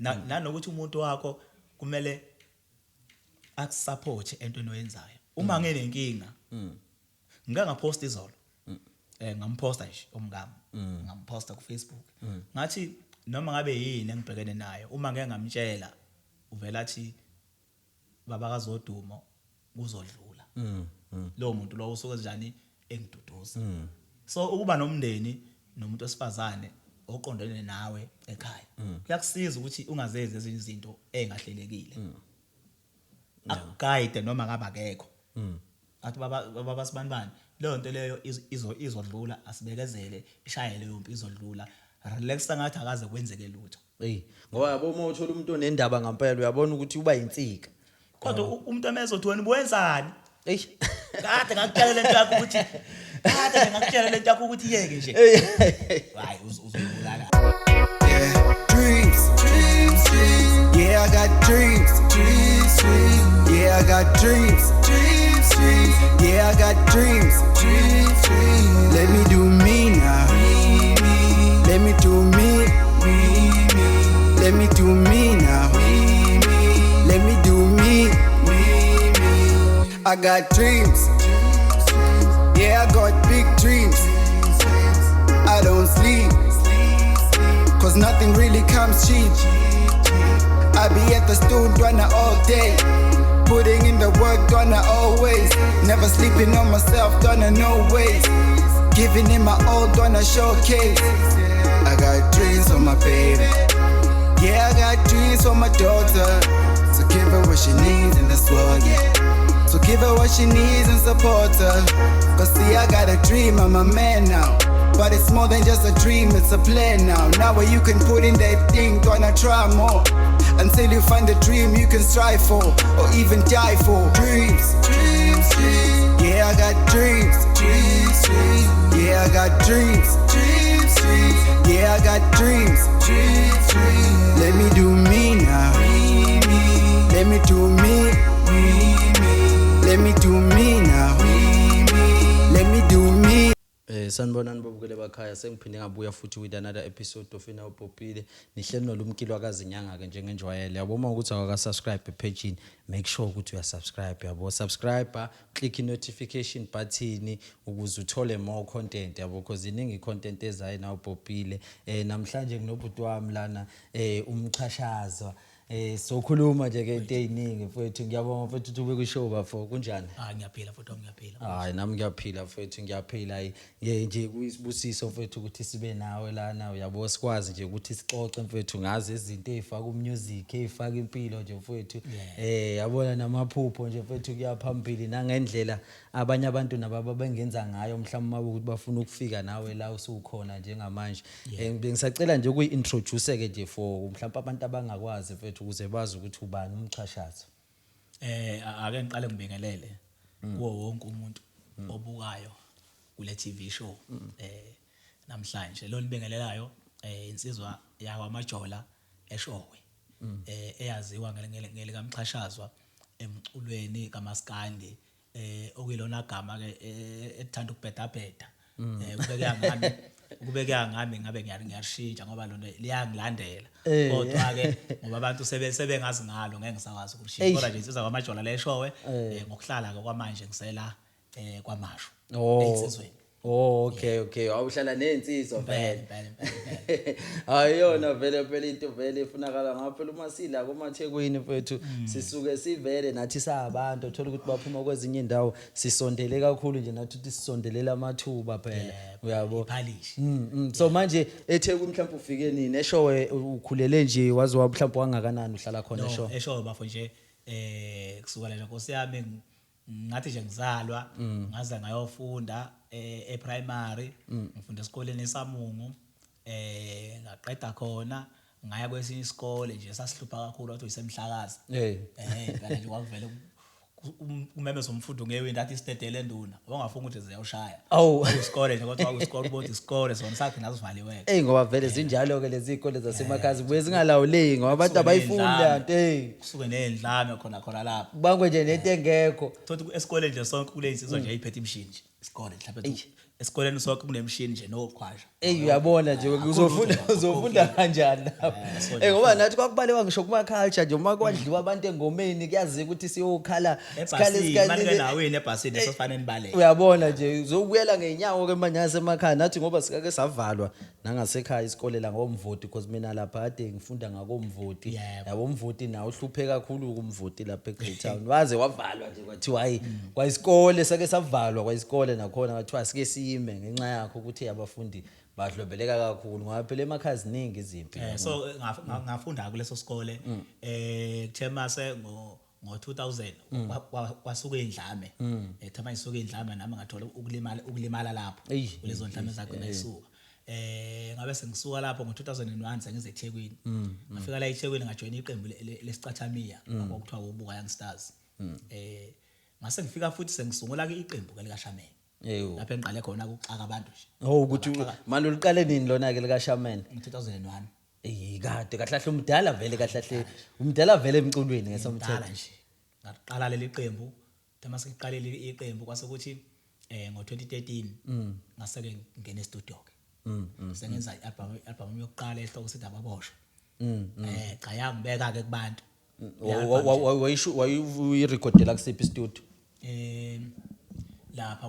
Nanokuthi umuntu wakho kumele akusupport entweni oyenzayo. Uma nginenkinga, ngike ngapost izolo, ngamposta nje umngami, ngamposta ku Facebook, ngathi noma ngabe yini engibhekene nayo, uma ngeke ngamtshela, uvela athi, "Baba kaZodumo, kuzodlula." Lowo muntu lowo usuke njani engiduduza. So ukuba nomndeni nomuntu wesifazane oqondene nawe ekhaya kuyakusiza ukuthi ungazenzi ezinye izinto engahlelekile, akuguide noma ngabe akekho, athi, "Baba, baba sibanibani, leyo nto leyo izodlula, asibekezele, ishaye leyo mpi, izodlula, relax," ngathi akaze kwenzeke lutho. Ey, ngoba yabo, uma uthola umuntu onendaba ngempela, uyabona ukuthi uba yinsika. Kodwa umuntu emezothi, "Wena ubuwenzani? Ey. Kade ngakutshela lento yakho ukuthi, kade ngakutshela lento yakho ukuthi yeke nje," hayi, uzobulala. Yeah, dreams, dreams, dreams. Yeah, I got dreams, dreams, dreams. Yeah, I got dreams, dreams, dreams. Yeah, I got dreams, dreams, dreams. Let me do me now. Let me do me, me, me. Let me do me now. Let me do me, me, me. I got dreams. Yeah, I got big dreams. I don't sleep, 'cause nothing really comes cheap. I be at the studio doing all day. Putting in the work, doing always. Never sleeping on myself, doing no ways. Giving in my all, doing a showcase. I got dreams for my baby. Yeah, I got dreams for my daughter. So give her what she needs in this world, yeah. So give her what she needs and support her. 'Cause see, I got a dream, I'm a man now. But it's more than just a dream, it's a plan now. Now where you can put in that thing, gonna try more. Until you find the dream you can strive for, or even die for. Dreams, dreams, dreams. Yeah, I got dreams, dreams, dreams. Yeah, I got dreams, dreams, dreams. Yeah, I got dreams, dreams, dreams. Let me do me now. Let me do me, me, me. Let me do me now. Let me do me. Sanibonani babukele bakhaya, sengiphinde ngabuya futhi with another episode of Inawo Popile. Nihleli nolumkilo akazinyanga ke njengenjwayelo. Yabo, uma ukuthi awuka subscribe epage, make sure ukuthi uya subscribe, yabo. Subscribe, click i notification button ukuze uthole more content, yabo, because iningi content ezayo nawo Popile. Namhlanje nginobhuti wami lana, umchashazwa. Sokhuluma nje ke into eziningi, mfowethu. Ngiyabonga, mfowethu, ukuthi ube ku-show, bafo. Kunjani? Ah, ngiyaphila futhi, ngiyaphila. Hayi, nami ngiyaphila, mfethu, ngiyaphila. Hayi, ye nje kuyisibusiso, mfethu, ukuthi sibe nawe lana, uyabo, sikwazi nje ukuthi sixoxe, mfethu, ngazi izinto ezifaka umusic, ezifaka impilo nje, mfethu. Yabona, namaphupho nje, mfethu, kuya phambili, nangendlela abanye abantu nabo bengenza ngayo mhlawumbe uma ukuthi bafuna ukufika nawe la usukhona njengamanje. Bengisacela nje ukuyi-introduce ke nje for mhlawumbe abantu abangakwazi, mfethu, ukuze bazi ukuthi ubani umchashazo. Ake ngiqale ngibingelele kuwo wonke umuntu obukayo kule TV show namhlanje. Lo nibingelelayo insizwa yakwaMajola eShowe, eyaziwa ngelikamxhashazwa emculweni kaMaskandi, okuyilona gama ke ethanda ukubhedabheda. Kube kuya ngami ngabe ngiyalishintsha ngoba lona liyangilandela, kodwa ke ngoba abantu sebengazi ngalo, ngeke ngisakwazi ukulishintsha. Kodwa nje insizwa kwaMajola leshowe, ngokuhlala ke kwamanje ngisela kwaMashu, eyinsizweni. Oh, okay. Awuhlala nezinsizwa vele. Impela, impela, impela. Ayiyona vele phela into vele efunakala ngapha phela uma sila kumaThekwini, mfethu, sisuke sivele nathi sabantu uthola ukuthi baphuma kwezinye indawo, sisondele kakhulu nje nathi ukuthi sisondelela amathuba phela. Uyabo. Iphalishi. So manje eThekwini mhlawumbe ufike nini? Eshowe ukhulele nje, waze wa mhlawumbe wangakanani uhlala khona No, eShowe? Eshowe, bafo, nje kusukela nje, Nkosi yami, ngathi nje ngizalwa ngaze ngayofunda eprimary, ngifunda esikoleni eSamungu, ngaqeda khona, ngaya kwesinye isikole nje sasihlupha kakhulu, wathi uyisemhlakazi. Phela nje kwakuvele umemeza umfundi ngewindi, athi isidedele enduna, wangafuna ukuthi ziyawushaya. Awu. Isikole nje, kodwa kwakuyisikole ubodi, isikole sona sakhe nasivaliwe. Ey, ngoba vele zinjalo ke lezi zikole zasemakhaya, zibuye zingalawuleki ngoba abantu abayifundi lanto, hey. Kusuke ney'ndlame khona khona lapho. Kubangwe nje nento engekho. Thothi esikoleni nje sonke kule insizwa nje iphethe imishini nje isikole mhlawumbe. Esikoleni sonke kunemishini nje noqhwasha. Ey, uyabona nje, uzofunda akukho uzofunda kanjani lapho? So nje Eh, ngoba nathi kwakubalekwa ngisho kuma culture nje, uma kwadliwa abantu engomeni kuyazika ukuthi siyokhala sikhale. Ebhasini manike nawini ebhasini sosifanele nibaleke. Uyabona nje, uzobuyela ngeenyawo ke manje nasemakhaya nathi, ngoba sikake savalwa nangasekhaya isikole la ngomvoti, because mina lapha kade ngifunda ngakomvoti. Yabo, umvoti nawo uhluphe kakhulu, kumvoti lapha eGreytown waze wavalwa nje, kwathiwa hayi, kwayisikole sake savalwa, kwayisikole nakhona kwathiwa sike sime ngenxa yakho ukuthi abafundi badlobeleka kakhulu, ngoba phela emakhaya ziningi izimpi. So ngafunda kuleso sikole. Kuthe mase ngo 2000 kwasuka indlame. Kuthe isuka indlame nami ngathola ukulimala lapho kulezo ndlame zagcina isuka. Ngabe sengisuka lapho ngo 2001, sengize eThekwini. Ngafika la eThekwini, ngajoyina iqembu lesicathamiya okuthiwa uBuka Young Stars. Ngase ngifika futhi sengisungula ke iqembu ke likaShaman. Lapho engiqale khona ukuxaka abantu nje. Oh, ukuthi manje uliqale nini lona ke likaShaman? Ngo 2001. Ey, kade kahle kahle umdala vele, kahle kahle umdala vele emculweni ngesomthetho. Ngidala nje. Ngaqala leli qembu, thema siqalele iqembu, kwase kuthi ngo 2013 ngase ke ngene e-studio ke. Sengenza i-album yokuqala ehloko sithi Ababoshwe. Cha, yangibeka ke kubantu. Wayishu wayirekhodela kusiphi studio? Lapha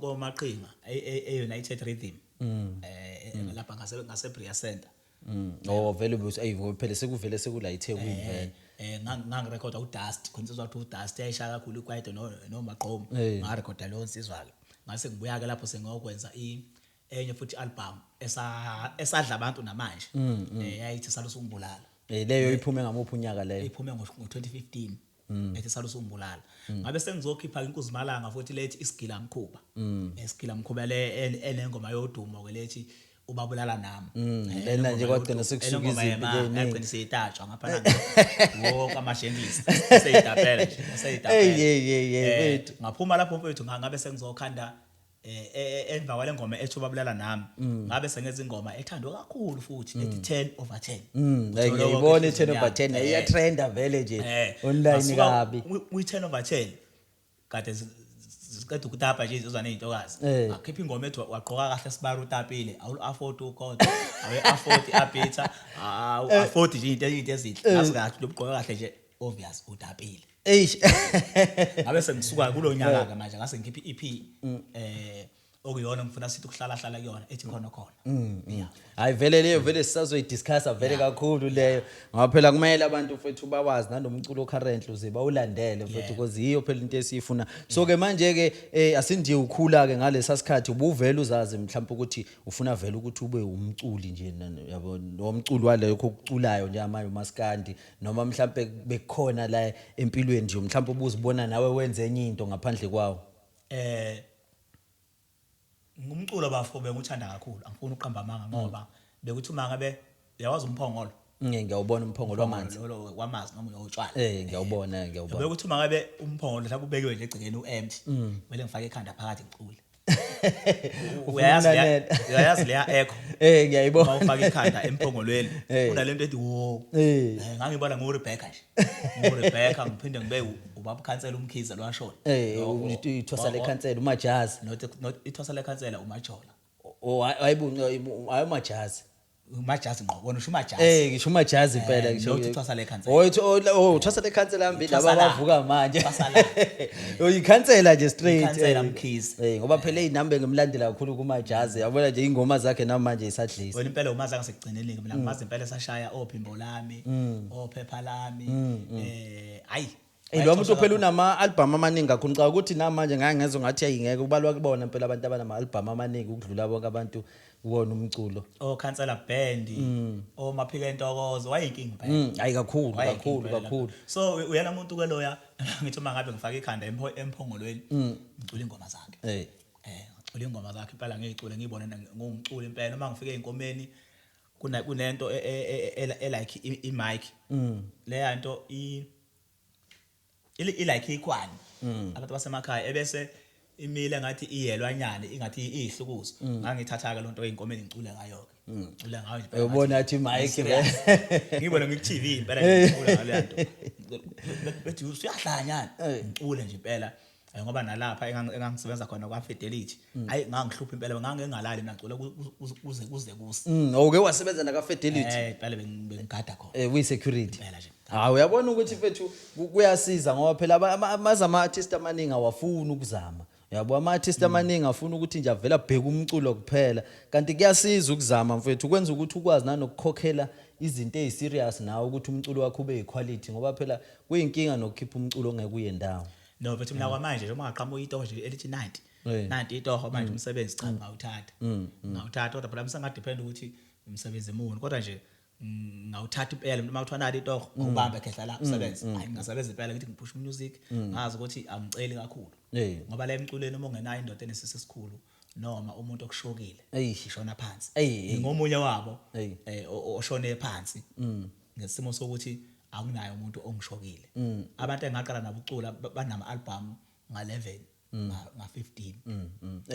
komaqhinga e-United Rhythm. Lapha ngase Bria Center. Oh, vele ey, ngoba phela sekuvele sekula eThekwini vele. Ngangirekhoda uDust, khona insizwa kuthiwa uDust yayishaya kakhulu ikwaito nomaqomo. Ngarekhoda leyo nsizwa ke. Ngase ngibuya ke lapho sengiyokwenza enye futhi album esadla abantu namanje. Yayithi Salusungibulala. Leyo iphume ngamuphi unyaka leyo? Iphume ngo-2015, ethi Salusungibulala. Ngabe sengizokhipha inkuzimalanga futhi lethi Isigila Mkhuba. Isigila Mkhuba le enengoma yodumo ke lethi Ubabulala Nami. Lena nje kwagcina sekusuka izimpi nje eziningi. Yagcina seyitatshwa ngapha nangapha. Wonke ama-gentlist seyitapela nje, seyitapela. Hey, hey, hey, hey, mfethu. Ngaphuma lapho mfethu, ngabe sengizokhanda emva kwale ngoma ethi Ubabulala Nami, ngabe sengenza ingoma ethandwa kakhulu futhi ethi 10 over 10. Like Uthola ngiyibona wonke i-10 over 10 iyatrenda vele nje online ngasuka kabi. kwi-10 over 10 kade ziqeda ukutapa nje izizwa ney'ntokazi. Akhipha ingoma ethi wagqoka kahle sibara utapile, awulu-afford ukodwa, awu-afford i-abitha, awu-afford nje into ezinhle ngazi kahle lobugqoka kahle nje, obvious utapile. Eish. Ngabe sengisuka kulo nyaka-ke manje ngase ngikhipha i-EP okuyona ngifuna sithi ukuhlala hlala kuyona ethi Khona Khona. Yeah. Hayi vele, leyo vele sisazoyidiscussa vele kakhulu leyo, ngoba phela kumele abantu mfethu bawazi nanomculo currently uze bawulandele mfethu, because yiyo phela into esiyifuna. So ke manje ke asinje ukhula ke ngalesa sikhathi, ubuvela uzazi mhlawumbe ukuthi ufuna vele ukuthi ube umculi nje, yabo, nomculo waleyo okuculayo njengamanje umaskandi, noma mhlawumbe bekukhona la empilweni nje mhlawumbe ubuzibona nawe wenze enye into ngaphandle kwawo? Ngumculo bafo benguthanda kakhulu, angifuni ukuqamba amanga, ngoba bekuthi uma ngabe uyawazi umphongolo. Ngiyawubona umphongolo wamanzi. Lo wamanzi noma uyotshwala. Ngiyawubona, ngiyawubona. Bekuthi uma ngabe umphongolo mhlawumbe ubekiwe nje egcekeni u-empty, kumele ngifake ikhanda phakathi ngicule. Ufuna Uyayazi leya ukulalela. Uyayazi leya echo. Ngiyayibona. Uma ufaka ikhanda emphongolweni kunalento ethi wo. Ngangibona nguRebecca nje. NguRebecca, ngiphinde ngibe ubaba ukhansela uMkhize lwashona. Ithwasa lekhansela uMajazi. Not ithwasa lekhansela, uMajola. Oh, hayibo, hayi, uMajazi. uMajazi ngqo, wona usho uMajazi. Ngisho uMajazi impela ngisho. Not ithwasa lekhansela. Oh, ithwasa lekhansela hambi laba Ithwasa la. abavuka manje. Ithwasa la. Oh, ikhansela nje straight. Ikhansela Mkhize. Ngoba phela inamba ngimlandela kakhulu kuMajazi. Yabona nje ingoma zakhe namanje isadlisa. Wena impela umazi angasekugcineni ke, mina ngimazi impela esashaya ophimbo lami, ophepha lami, hayi. Lo muntu phela unama album amaningi kakhulu. Ngicabanga ukuthi namanje ngake ngezwe ngathi ayingeke kubalwa kubona impela abantu abanama album amaningi ukudlula bonke abantu kuwona umculo. Okhansela band, omaphika entokozo, wayinkinga impela. Hayi kakhulu. Wayinkinga Kakhulu. impela. Kakhulu. So uyena umuntu ke loya ngithi uma ngabe ngifaka ikhanda emphongolweni ngicula ingoma zakhe. Ngicula ingoma zakhe impela, ngiyicule ngiyibone ngumculo impela. Uma ngifike einkomeni kuna kunento e like i mic. Leya nto i like ikhwani. Abantu basemakhaya ebese imile ngathi iyelwanyana, ingathi iyihlukuzo. Ngangithatha ke lonto einkomeni ngicule ngayo ke. Ngicule ngayo nje impela. Uyobona athi mic. Serious. Ngibona ngiku TV impela ngicula ngale nto. Bethi usuyahlanya, ngicule nje impela. Ngoba nalapha engangisebenza khona kwa Fidelity, hayi, ngangihlupha impela, ngangingalali mina, ngicula kuze kuse. Awuke wasebenza naka Fidelity? Eh, impela, bengigada khona. Kuyi security. Impela nje. Hawu, uyabona ukuthi mfethu kuyasiza ngoba phela amaze ama-artist amaningi awafuni ukuzama. Uyabo, ama-artist amaningi afuna ukuthi nje avele abheke umculo kuphela, kanti kuyasiza ukuzama mfethu, kwenza ukuthi ukwazi nanokukhokhela izinto eyi-serious nawe ukuthi umculo wakho ube yi-quality, ngoba phela kuyinkinga nokukhipha umculo ongeke uye ndawo. No mfethu, mina kwamanje nje uma ngaqhamuka itoho nje elithi 90, 90 itoho manje umsebenzi, cha, ngawuthatha, ngawuthatha, kodwa phela msengadepend ukuthi umsebenzi muni, kodwa nje ngawuthatha impela. Uma kuthiwa nali itoho, ubambe khehla la umsebenzi, hayi, ngingasebenza impela, ngithi ngiphusha music, ngazi ukuthi angiceli kakhulu, ngoba la emculweni uma ungenayo indoda enesisi esikhulu noma umuntu okushokile, ishona phansi. Ngingomunye wabo oshone phansi ngesimo sokuthi akunayo umuntu ongishokile. Abantu engaqala nabo ukucula banama album nga-11, nga-15.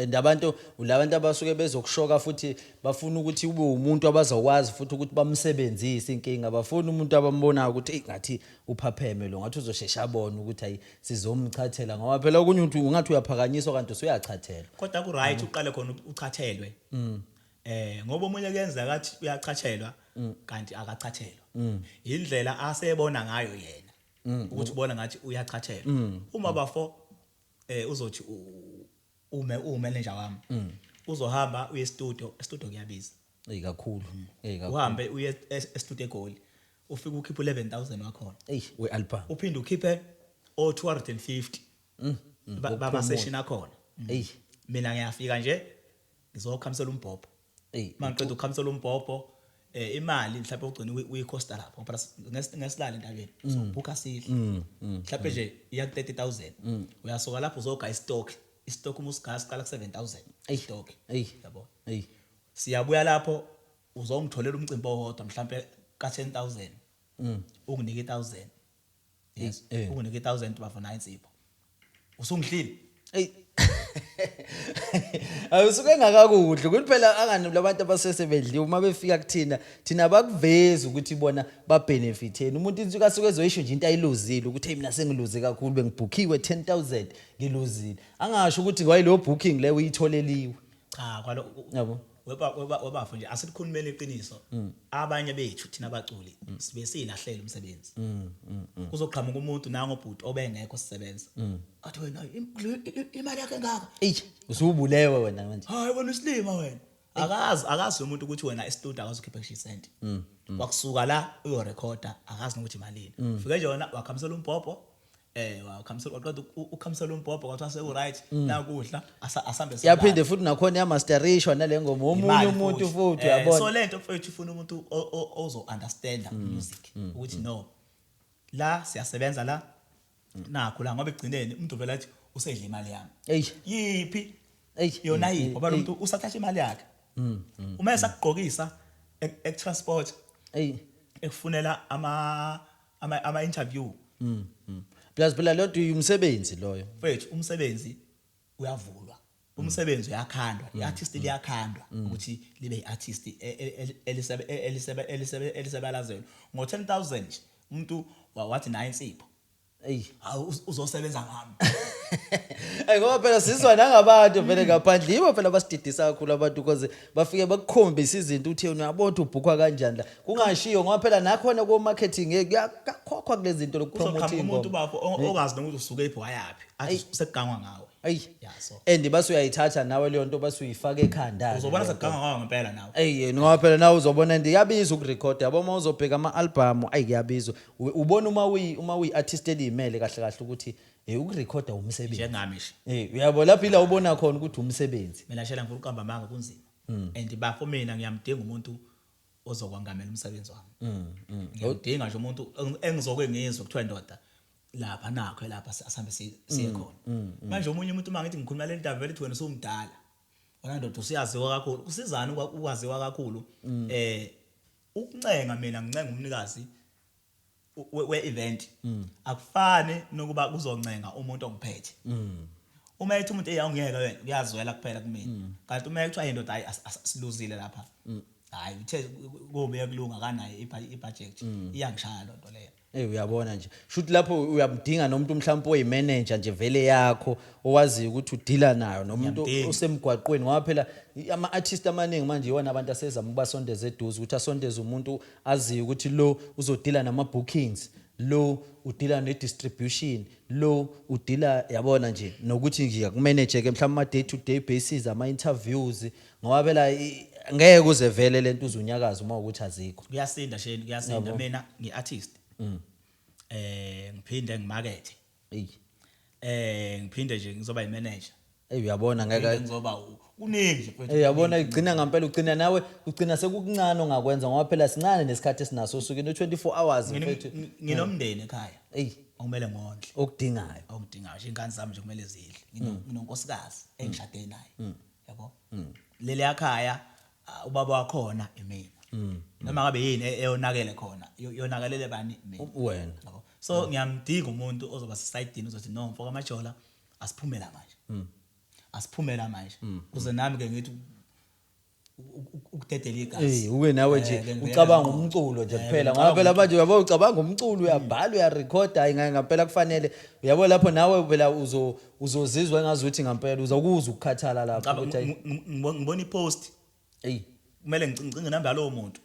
And abantu labantu abasuke bezokushoka futhi bafuna ukuthi ube umuntu abazokwazi futhi ukuthi bamsebenzise. Inkinga bafuna umuntu abambonayo ukuthi eyi, ngathi uphapheme lo, ngathi uzoshesha abone ukuthi hayi, sizomchathela, ngoba phela okunye uthi ungathi uyaphakanyiswa kanti usuyachathelwa. Kodwa ku right uqale khona uchathelwe, ngoba omunye kuyenzeka athi uyachathelwa kanti akachathelwa, indlela asebona ngayo yena ukuthi ubona ngathi uyachathelwa. Uma bafo uzothi ume umanager wami, uzohamba uye studio, studio kuyabiza. Eyi, kakhulu, eyi, kakhulu. Uhambe uye e-studio eGoli, ufike ukhiphe u11000 wakhona. Eyi, we-album. Uphinde ukhiphe o 250 baba session akhona. Mina ngiyafika nje ngizokhamisela umbhobho. Mangiqeda ukukhamisela umbhobho, imali mhlawumbe ugcina uyicosta lapho, ngoba ngesilala entabeni sobhuka sidle, mhlawumbe nje iya ku 30000. Uyasuka lapho uzogaya istock, istock uma usigaya siqala ku 7000 istock. Yabo. Siyabuya lapho uzongitholela umcimbi owodwa mhlawumbe ka 10000, unginike 1000, yes. Unginike 1000 bafo, nayi insipho, usungidlile. Eyi. Awusuke engakakudli ukuthi phela angani labantu abasesebedliwe uma befika kuthina, thina bakuvezi ukuthi bona babenefitheni. Umuntu insuku asuke ezoyisho nje into ayiluzile ukuthi hey, mina sengiluze kakhulu, bengibhukhiwe 10000, ngiluzile. Angasho ukuthi kwayileyo booking leyo uyitholeliwe. Cha, kwalo. Yabo. Webafo nje, asikhulumeni iqiniso, abanye bethu thina abaculi sibe silahlela umsebenzi. Kuzoqhamuka umuntu nangobhuti obengekho sisebenza, athi wena imali yakhe engaka. Eyi, usubulewe wena manje. Hayi wena, usilima wena. Akazi umuntu ukuthi wena e-studio akazi ukhipha ngisho isenti, wakusuka la uyorekhoda, akazi nokuthi imalini. Fike nje wena wakhamisela umbhobho, wakhamisela, waqeda ukhamisela umbhobho, kwathiwa seku right, nakudla asambe siyolala. Yaphinde futhi nakhona yamasterishwa nale ngoma omunye Imali. umuntu futhi. So Uyabona. lento mfethu ifuna umuntu ozo understand music ukuthi no, la siyasebenza la, nakho la, ngoba ekugcineni umuntu vele athi usedla imali yami. Yiphi? Yona yiphi? Ngoba lo muntu usathatha imali yakhe uma esakugqokisa, ekutransport, ekufunela ama interview. Plus phela leyo nto umsebenzi loyo. Mfethu, umsebenzi uyavulwa, umsebenzi uyakhandwa, i-artist liyakhandwa ukuthi libe i-artist elisebalazelo. Ngo-10000 nje umuntu wathi nayi insipho. Hawu, uzosebenza ngami. Hey, ngoba phela sizwa nangabantu vele ngaphandle, yibo phela basididisa kakhulu abantu, because bafike bakukhombisa izinto uthi uyabona ukuthi ubhukhwa kanjani la, kungashiyo, ngoba phela nakhona ko marketing kuyakhokhwa kulezi zinto lokupromote Kuzoqhamuka umuntu ingoma. bafo ongazi nokuthi usuke ephi wayaphi, athi sekugangwa ngawe. Ya, so And base uyayithatha nawe leyo nto, base uyifaka ekhanda. Uzobona sekugangwa ngawe ngempela nawe. Eyi yena, ngoba phela nawe uzobona nje iyabiza ukurekhoda, yabo, uma uzobheka ama-album, ayi, kuyabiza. Ubona uma uyi-artist eliyimele kahle kahle ukuthi ukurekhoda umsebenzi. Njengami nje. Uyabo, lapho ila ubona khona ukuthi umsebenzi. Mina shela ngifuna ukuqamba amanga, kunzima, and bafo mina ngiyamdinga umuntu ozokwangamela umsebenzi wami. Ngiyamdinga nje umuntu engizoke ngizwe kuthiwa indoda lapha, nakho lapha, asambe siye khona. Manje omunye umuntu uma ngithi ngikhuluma le ndaba, vele ithi wena usumdala, wena ndoda usuyaziwa kakhulu. Usizani ukwaziwa kakhulu? Ukuncenga, mina ngincenga umnikazi we-event, akufani nokuba kuzoncenga umuntu ongiphethe. Uma ethi umuntu eyawungiyeke wena, kuyazwela kuphela kumina, kanti uma ekuthiwa indoda, hayi, siluzile lapha. Hayi, uthe kobe kulunga kanayo ibudget, iyangishaya lonto leyo. Eh, uyabona nje, shuthi lapho uyamdinga nomuntu mhlawumbe oyimanager nje vele yakho, owaziyo ukuthi udila nayo, nomuntu Ngiyamdinga. osemgwaqweni, ngoba phela ama-artist amaningi manje iwona abantu asezama ukubasondeza eduze, ukuthi asondeze umuntu aziyo ukuthi lo uzodila nama-bookings, lo udila ne-distribution, lo udila, yabona nje, nokuthi nje akumanage-ke mhlawumbe ama-day to day basis, ama-interviews, ngoba phela ngeke uze vele lento uzunyakaza uma ukuthi azikho. Kuyasinda sheni, kuyasinda. Mina ngi-artist, ngiphinde ngimakethe, ngiphinde nje ngizoba i-manager. Ey, uyabona, ngiphinde ngeke ngizoba kuningi nje, mfethu. Eh, uyabona, igcina ngampela ugcina nawe ugcina sekukuncane ongakwenza, ngoba phela sincane nesikhathi esinaso osukwini, u-24 hours, mfethu. Nginomndeni ekhaya okumele ngondle. Okudingayo. Okudingayo nje, ingane zami nje kumele zidle. Nginonkosikazi engishade naye, yabo, leli yakhaya, ubaba wakhona imina. Noma ngabe yini eyonakele khona, yonakalele bani? Mina. Wena. Yabo, so ngiyamdinga umuntu ozoba sesayidini, uzothi, "No, mfo kaMajola, asiphumela manje, asiphumela manje," kuze nami ke ngithi ukudedela igazi. Eh, ube nawe nje Ke ngibuyela ucabanga ngqo. umculo nje kuphela, ngicabanga. Ngoba phela manje uyabo ucabanga umculo, uyabhala, uyarekhoda, hayi ngampela kufanele, uyabo, lapho nawe phela uzozizwa engazuthi ngampela uzokuzwa ukukhathala lapho ukuthi hayi, Ngibona ipost, kumele ngicinge namba yalowo muntu,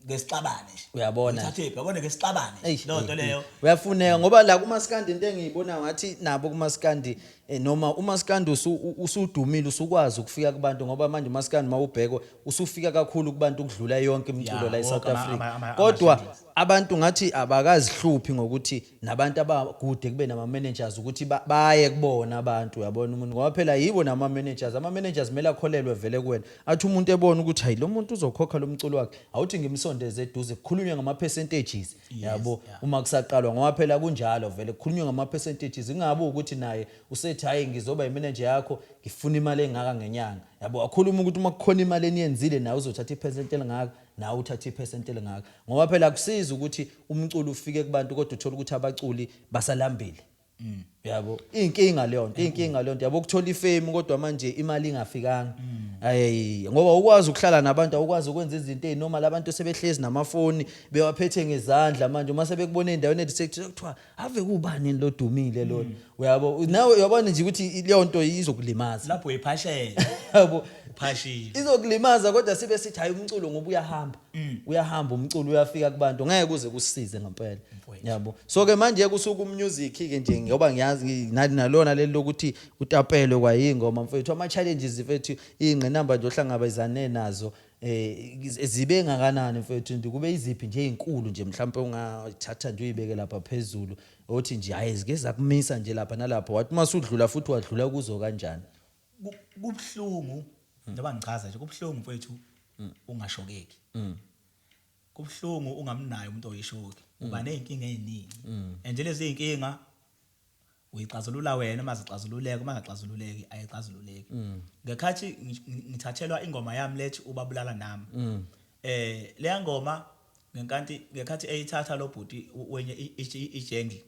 ngesixabane nje. Uyabona. Ngithathe phi, yabona, ngesixabane leyo nto leyo. Uyafuneka, ngoba la kumaskandi into engiyibona ngathi nabo kumaskandi, noma umaskandi usudumile, usukwazi ukufika kubantu, ngoba manje umaskandi mawubhekwa usufika kakhulu kubantu ukudlula yonke imiculo la eSouth wonke Africa, kodwa ama-genres. Abantu ngathi abakazihluphi ngokuthi nabantu abakude kube nama-managers ukuthi baye kubona abantu, uyabona umuntu, ngoba phela yibo nama-managers, ama-managers kumele akholelwe vele kuwena, athi umuntu ebona ukuthi hayi, lo muntu uzokhokha lo mculo wakhe, awuthi ngimsondeze eduze, kukhulunywe ngama-percentages, yabo, uma kusaqalwa, ngoba phela kunjalo vele, kukhulunywe ngama-percentages, ingabe ukuthi naye usethi, "Hayi, ngizoba imanager yakho, ngifuna imali engaka ngenyanga," yabo, akhuluma ukuthi uma kukhona imali eniyenzile, nawe uzothatha iphesenti elingaka, nawe uthatha iphesenti elingaka, ngoba phela akusizi ukuthi umculo ufike kubantu kodwa uthole ukuthi abaculi basalambile, yabo, inkinga leyo nto, inkinga leyo nto, yabo, ukuthola ifame kodwa manje imali ingafikanga, ayi, ngoba ukwazi ukuhlala nabantu, awukwazi ukwenza izinto ezinoma labantu sebehlezi namafoni bewaphethe ngezandla manje, uma sebekubona endaweni ethi kuthiwa ave kubani lo dumile lona, uyabo, nawe uyabona nje ukuthi leyo nto izokulimaza. Lapho uyiphashela. Yabo. Uphashile. Izokulimaza, kodwa sibe sithi hayi, umculo ngoba uyahamba, uyahamba umculo, uyafika kubantu, ngeke kuze kusisize ngempela. Mfowethu. Yabo, so ke manje kusuka umusic ke nje, ngoba ngiyazi nalona leli lokuthi utapelwe kwayingoma, mfethu, ama challenges, mfethu, ingqinamba nje ohlangabezane nazo, zibe ngakanani, mfethu, nje kube iziphi nje ezinkulu nje mhlawumbe ungathatha nje uyibeke lapha phezulu, othi nje hayi, zike zakumisa nje lapha nalapho, wathi masudlula futhi wadlula kuzo kanjani? Kubuhlungu njengoba ngichaza nje, kubuhlungu, mfethu, ungashokeki, kubuhlungu ungamnayo umuntu oyishoki, uba nezinkinga eziningi, and lezi zinkinga uyixazulula wena uma zixazululeka, uma ngaxazululeki ayixazululeki. Ngekhathi ngithathelwa ingoma yami lethi "Ubabulala Nami", leya ngoma, ngenkanti ngekhathi eyithatha lo bhuti wenye ijengi,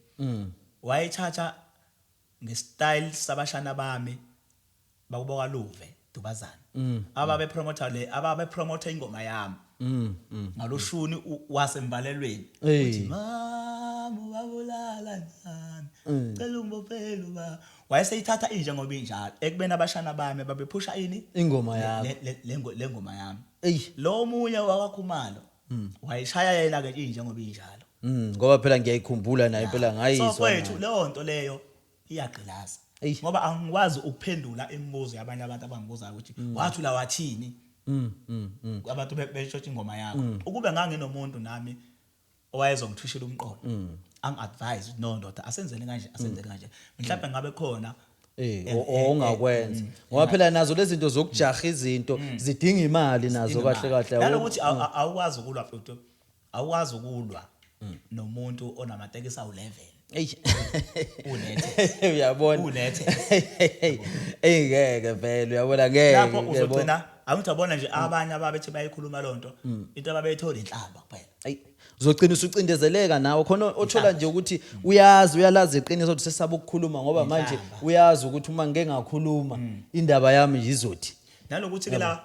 wayithatha ngestyle sabashana bami bakuboka luve dubazana, ababe promoter le, ababe promoter ingoma yami ngaloshuni wasembalelweni, uthi, "Mama, ubabulala nami, cela ungibophele uba," wayeseyithatha inje ngoba injalo, ekubeni abashana bami babephusha ini? Ingoma yakho. Le ngoma yami. Eyi. Lo munye wakwaKhumalo wayishaya yena ke inje ngoba injalo. Ngoba phela ngiyayikhumbula naye phela So ngayizwa. kwethu leyo nto leyo iyagqilaza, ngoba angikwazi ukuphendula imibuzo yabanye abantu abangibuzayo ukuthi wathi la wathini, abantu beshotha ingoma yakho. Ukube nganginomuntu nami owayezongithwishela umqondo, angi-advise ukuthi, "No ndoda, asenzeni kanje, asenzeni kanje," mhlawumbe ngabe khona Ongakwenza. Ngoba phela nazo lezi zinto zokujaha izinto zidinga imali nazo kahle kahle. Nalokuthi awukwazi ukulwa, mfethu, awukwazi ukulwa nomuntu onamatekisi awu-11. Unethe. Uyabona. Unethe. Ey, ngeke vele, uyabona, ngeke. Lapho Yabo. uzogcina angithi wabona nje abanye ababethi bayikhuluma lonto, into ababeyithola inhlamba kuphela. Ayi, uzogcina usucindezeleka nawe khona, othola nje ukuthi uyazi, uyalazi iqiniso ukuthi sesaba ukukhuluma ngoba manje Inhlamba. uyazi ukuthi uma ngike ngakhuluma indaba yami nje izothi Nalokuthi ke la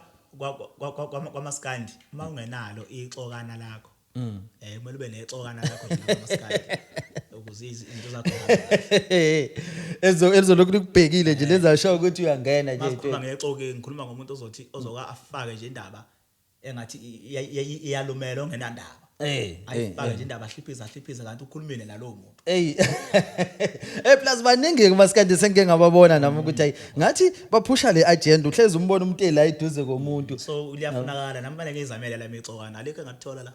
Kwamaskandi uma ungenalo ixokana lakho, kumele ube nexokana lakho nje kwamaskandi ukuze izinto zakho zihambe kahle. Elizolokhu likubhekile nje, lezasho ukuthi uyangena nje. Masikhuluma ngexoki, ngikhuluma ngomuntu ozothi ozoka afake nje indaba engathi iyalumela, ongenandaba. Ayifake nje indaba, ahliphize ahliphize, kanti ukhulumile nalowo muntu. Ey. Plus baningi kumaskandi sengike ngababona nami ukuthi hayi, ngathi baphusha le agenda, uhlezi umbona umuntu ela eduze komuntu. So liyafunakala, nami fanele ngizamele la mixokana, alikho engakuthola la.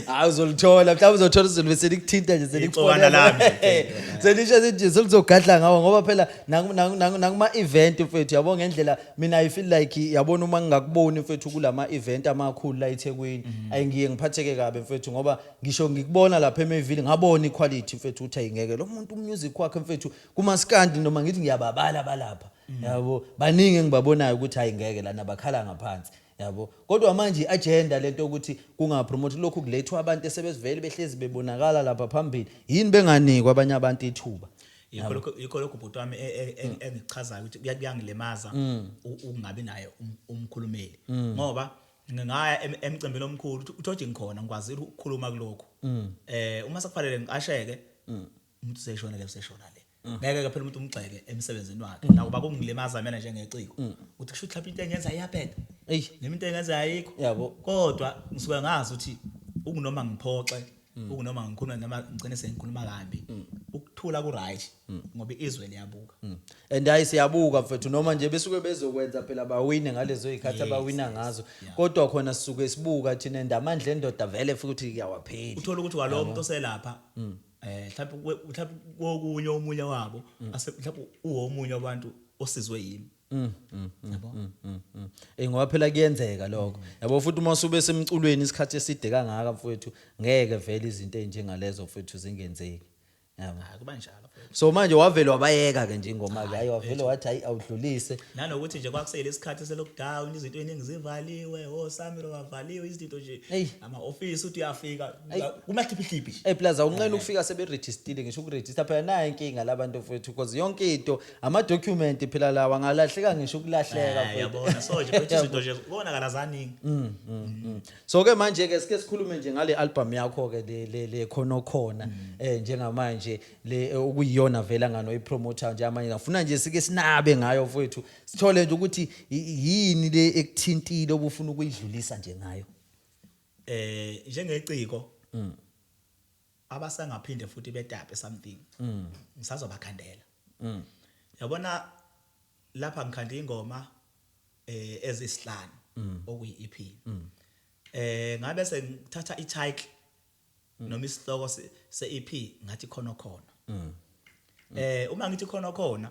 Hayi, uzolithola, mhlawumbe uzothola izulu selikuthinta nje. Ixokana lami nje. Selisho nje selizogadla ngawo, ngoba phela nakuma event mfethu, yabo, ngendlela mina I feel like, yabona, uma ngingakuboni mfethu kulama event amakhulu la eThekwini, ayingiye ngiphatheke kabi mfethu, ngoba ngisho ngikubona lapha eMayville, ngabona iquality mfethu, uthi ayingeke lo muntu, umusic wakhe mfethu kumaskandi, noma ngithi ngiyababala balapha, yabo, baningi engibabonayo ukuthi hayi, ngeke lana bakhala ngaphansi, yabo. Kodwa manje i-agenda lento ukuthi kungapromote lokhu, kulethwa abantu esebezivele behlezi bebonakala lapha phambili, yini benganikwa abanye abantu ithuba? Yikho lokho bhuti wami engichazayo ukuthi kuyangilimaza ukungabi naye umkhulumeli, ngoba ngingaya emcimbini omkhulu, uthi ngikhona, ngikwazile ukukhuluma kulokhu, uma sekufanele ngiqasheke, umuntu useshona le, useshona le, ngeke ke phela umuntu umgxeke emsebenzini wakhe, nakuba kungilimaza mina njengeciko ukuthi kusho ukuthi mhlawumbe into engenza iyabheda noma into engenza ayikho. Kodwa ngisuke ngazi ukuthi ukunoma ngiphoxe, ukunoma ngikhuluma noma ngigcine sengikhuluma kambi, ukuthula ku right, ngoba izwe liyabuka. And hayi, siyabuka mfethu, noma nje besuke bezokwenza phela bawine ngalezo zikhathi abawina ngazo, kodwa khona sisuke sibuka thina, and amandla endoda vele futhi kuyawapheli. Uthola ukuthi kwalowo muntu oselapha, mhlawumbe kokunye omunye wabo ase mhlawumbe uwomunye wabantu osizwe yimi, yabo. Ngoba phela kuyenzeka lokho. Yabo, futhi uma usube semculweni isikhathi eside kangaka mfowethu, ngeke vele izinto ezinjengalezo mfowethu zingenzeki. Yabo. Hayi, kuba njalo mfowethu. So manje wavele wabayeka ke nje ingoma ke, hayi, wavele wathi hayi, awudlulise. Nanokuthi nje kwakusele isikhathi se-lockdown, izinto ey'ningi zivaliwe, osamilo bavaliwe, izinto nje, ama-ofisi uthi uyafika kumahliphihliphi nje. Hey, plus awunqena ukufika seberejistile, ngisho ukurejista phela nayo inkinga labantu mfowethu, because yonke into ama document phela lawa angalahleka, ngisho ukulahleka mfowethu. Yabona, so nje mfethu izinto nje konakala zaningi. So ke manje ke sike sikhulume nje ngale album yakho ke, le khono khona, njengamanje le okuyiyona vela ngano ipromoter nje, amanye ngafuna nje sike sinabe ngayo mfowethu, sithole nje ukuthi yini le ekuthintile obufuna ukuyidlulisa nje ngayo. Njengeciko abasangaphinde futhi betape something, ngisazobakhandela, yabona, lapha ngikhanda ingoma ezisihlanu okuyi EP, ngabe sengithatha i-title noma isihloko se-EP, ngathi khona khona, uma ngithi khona khona,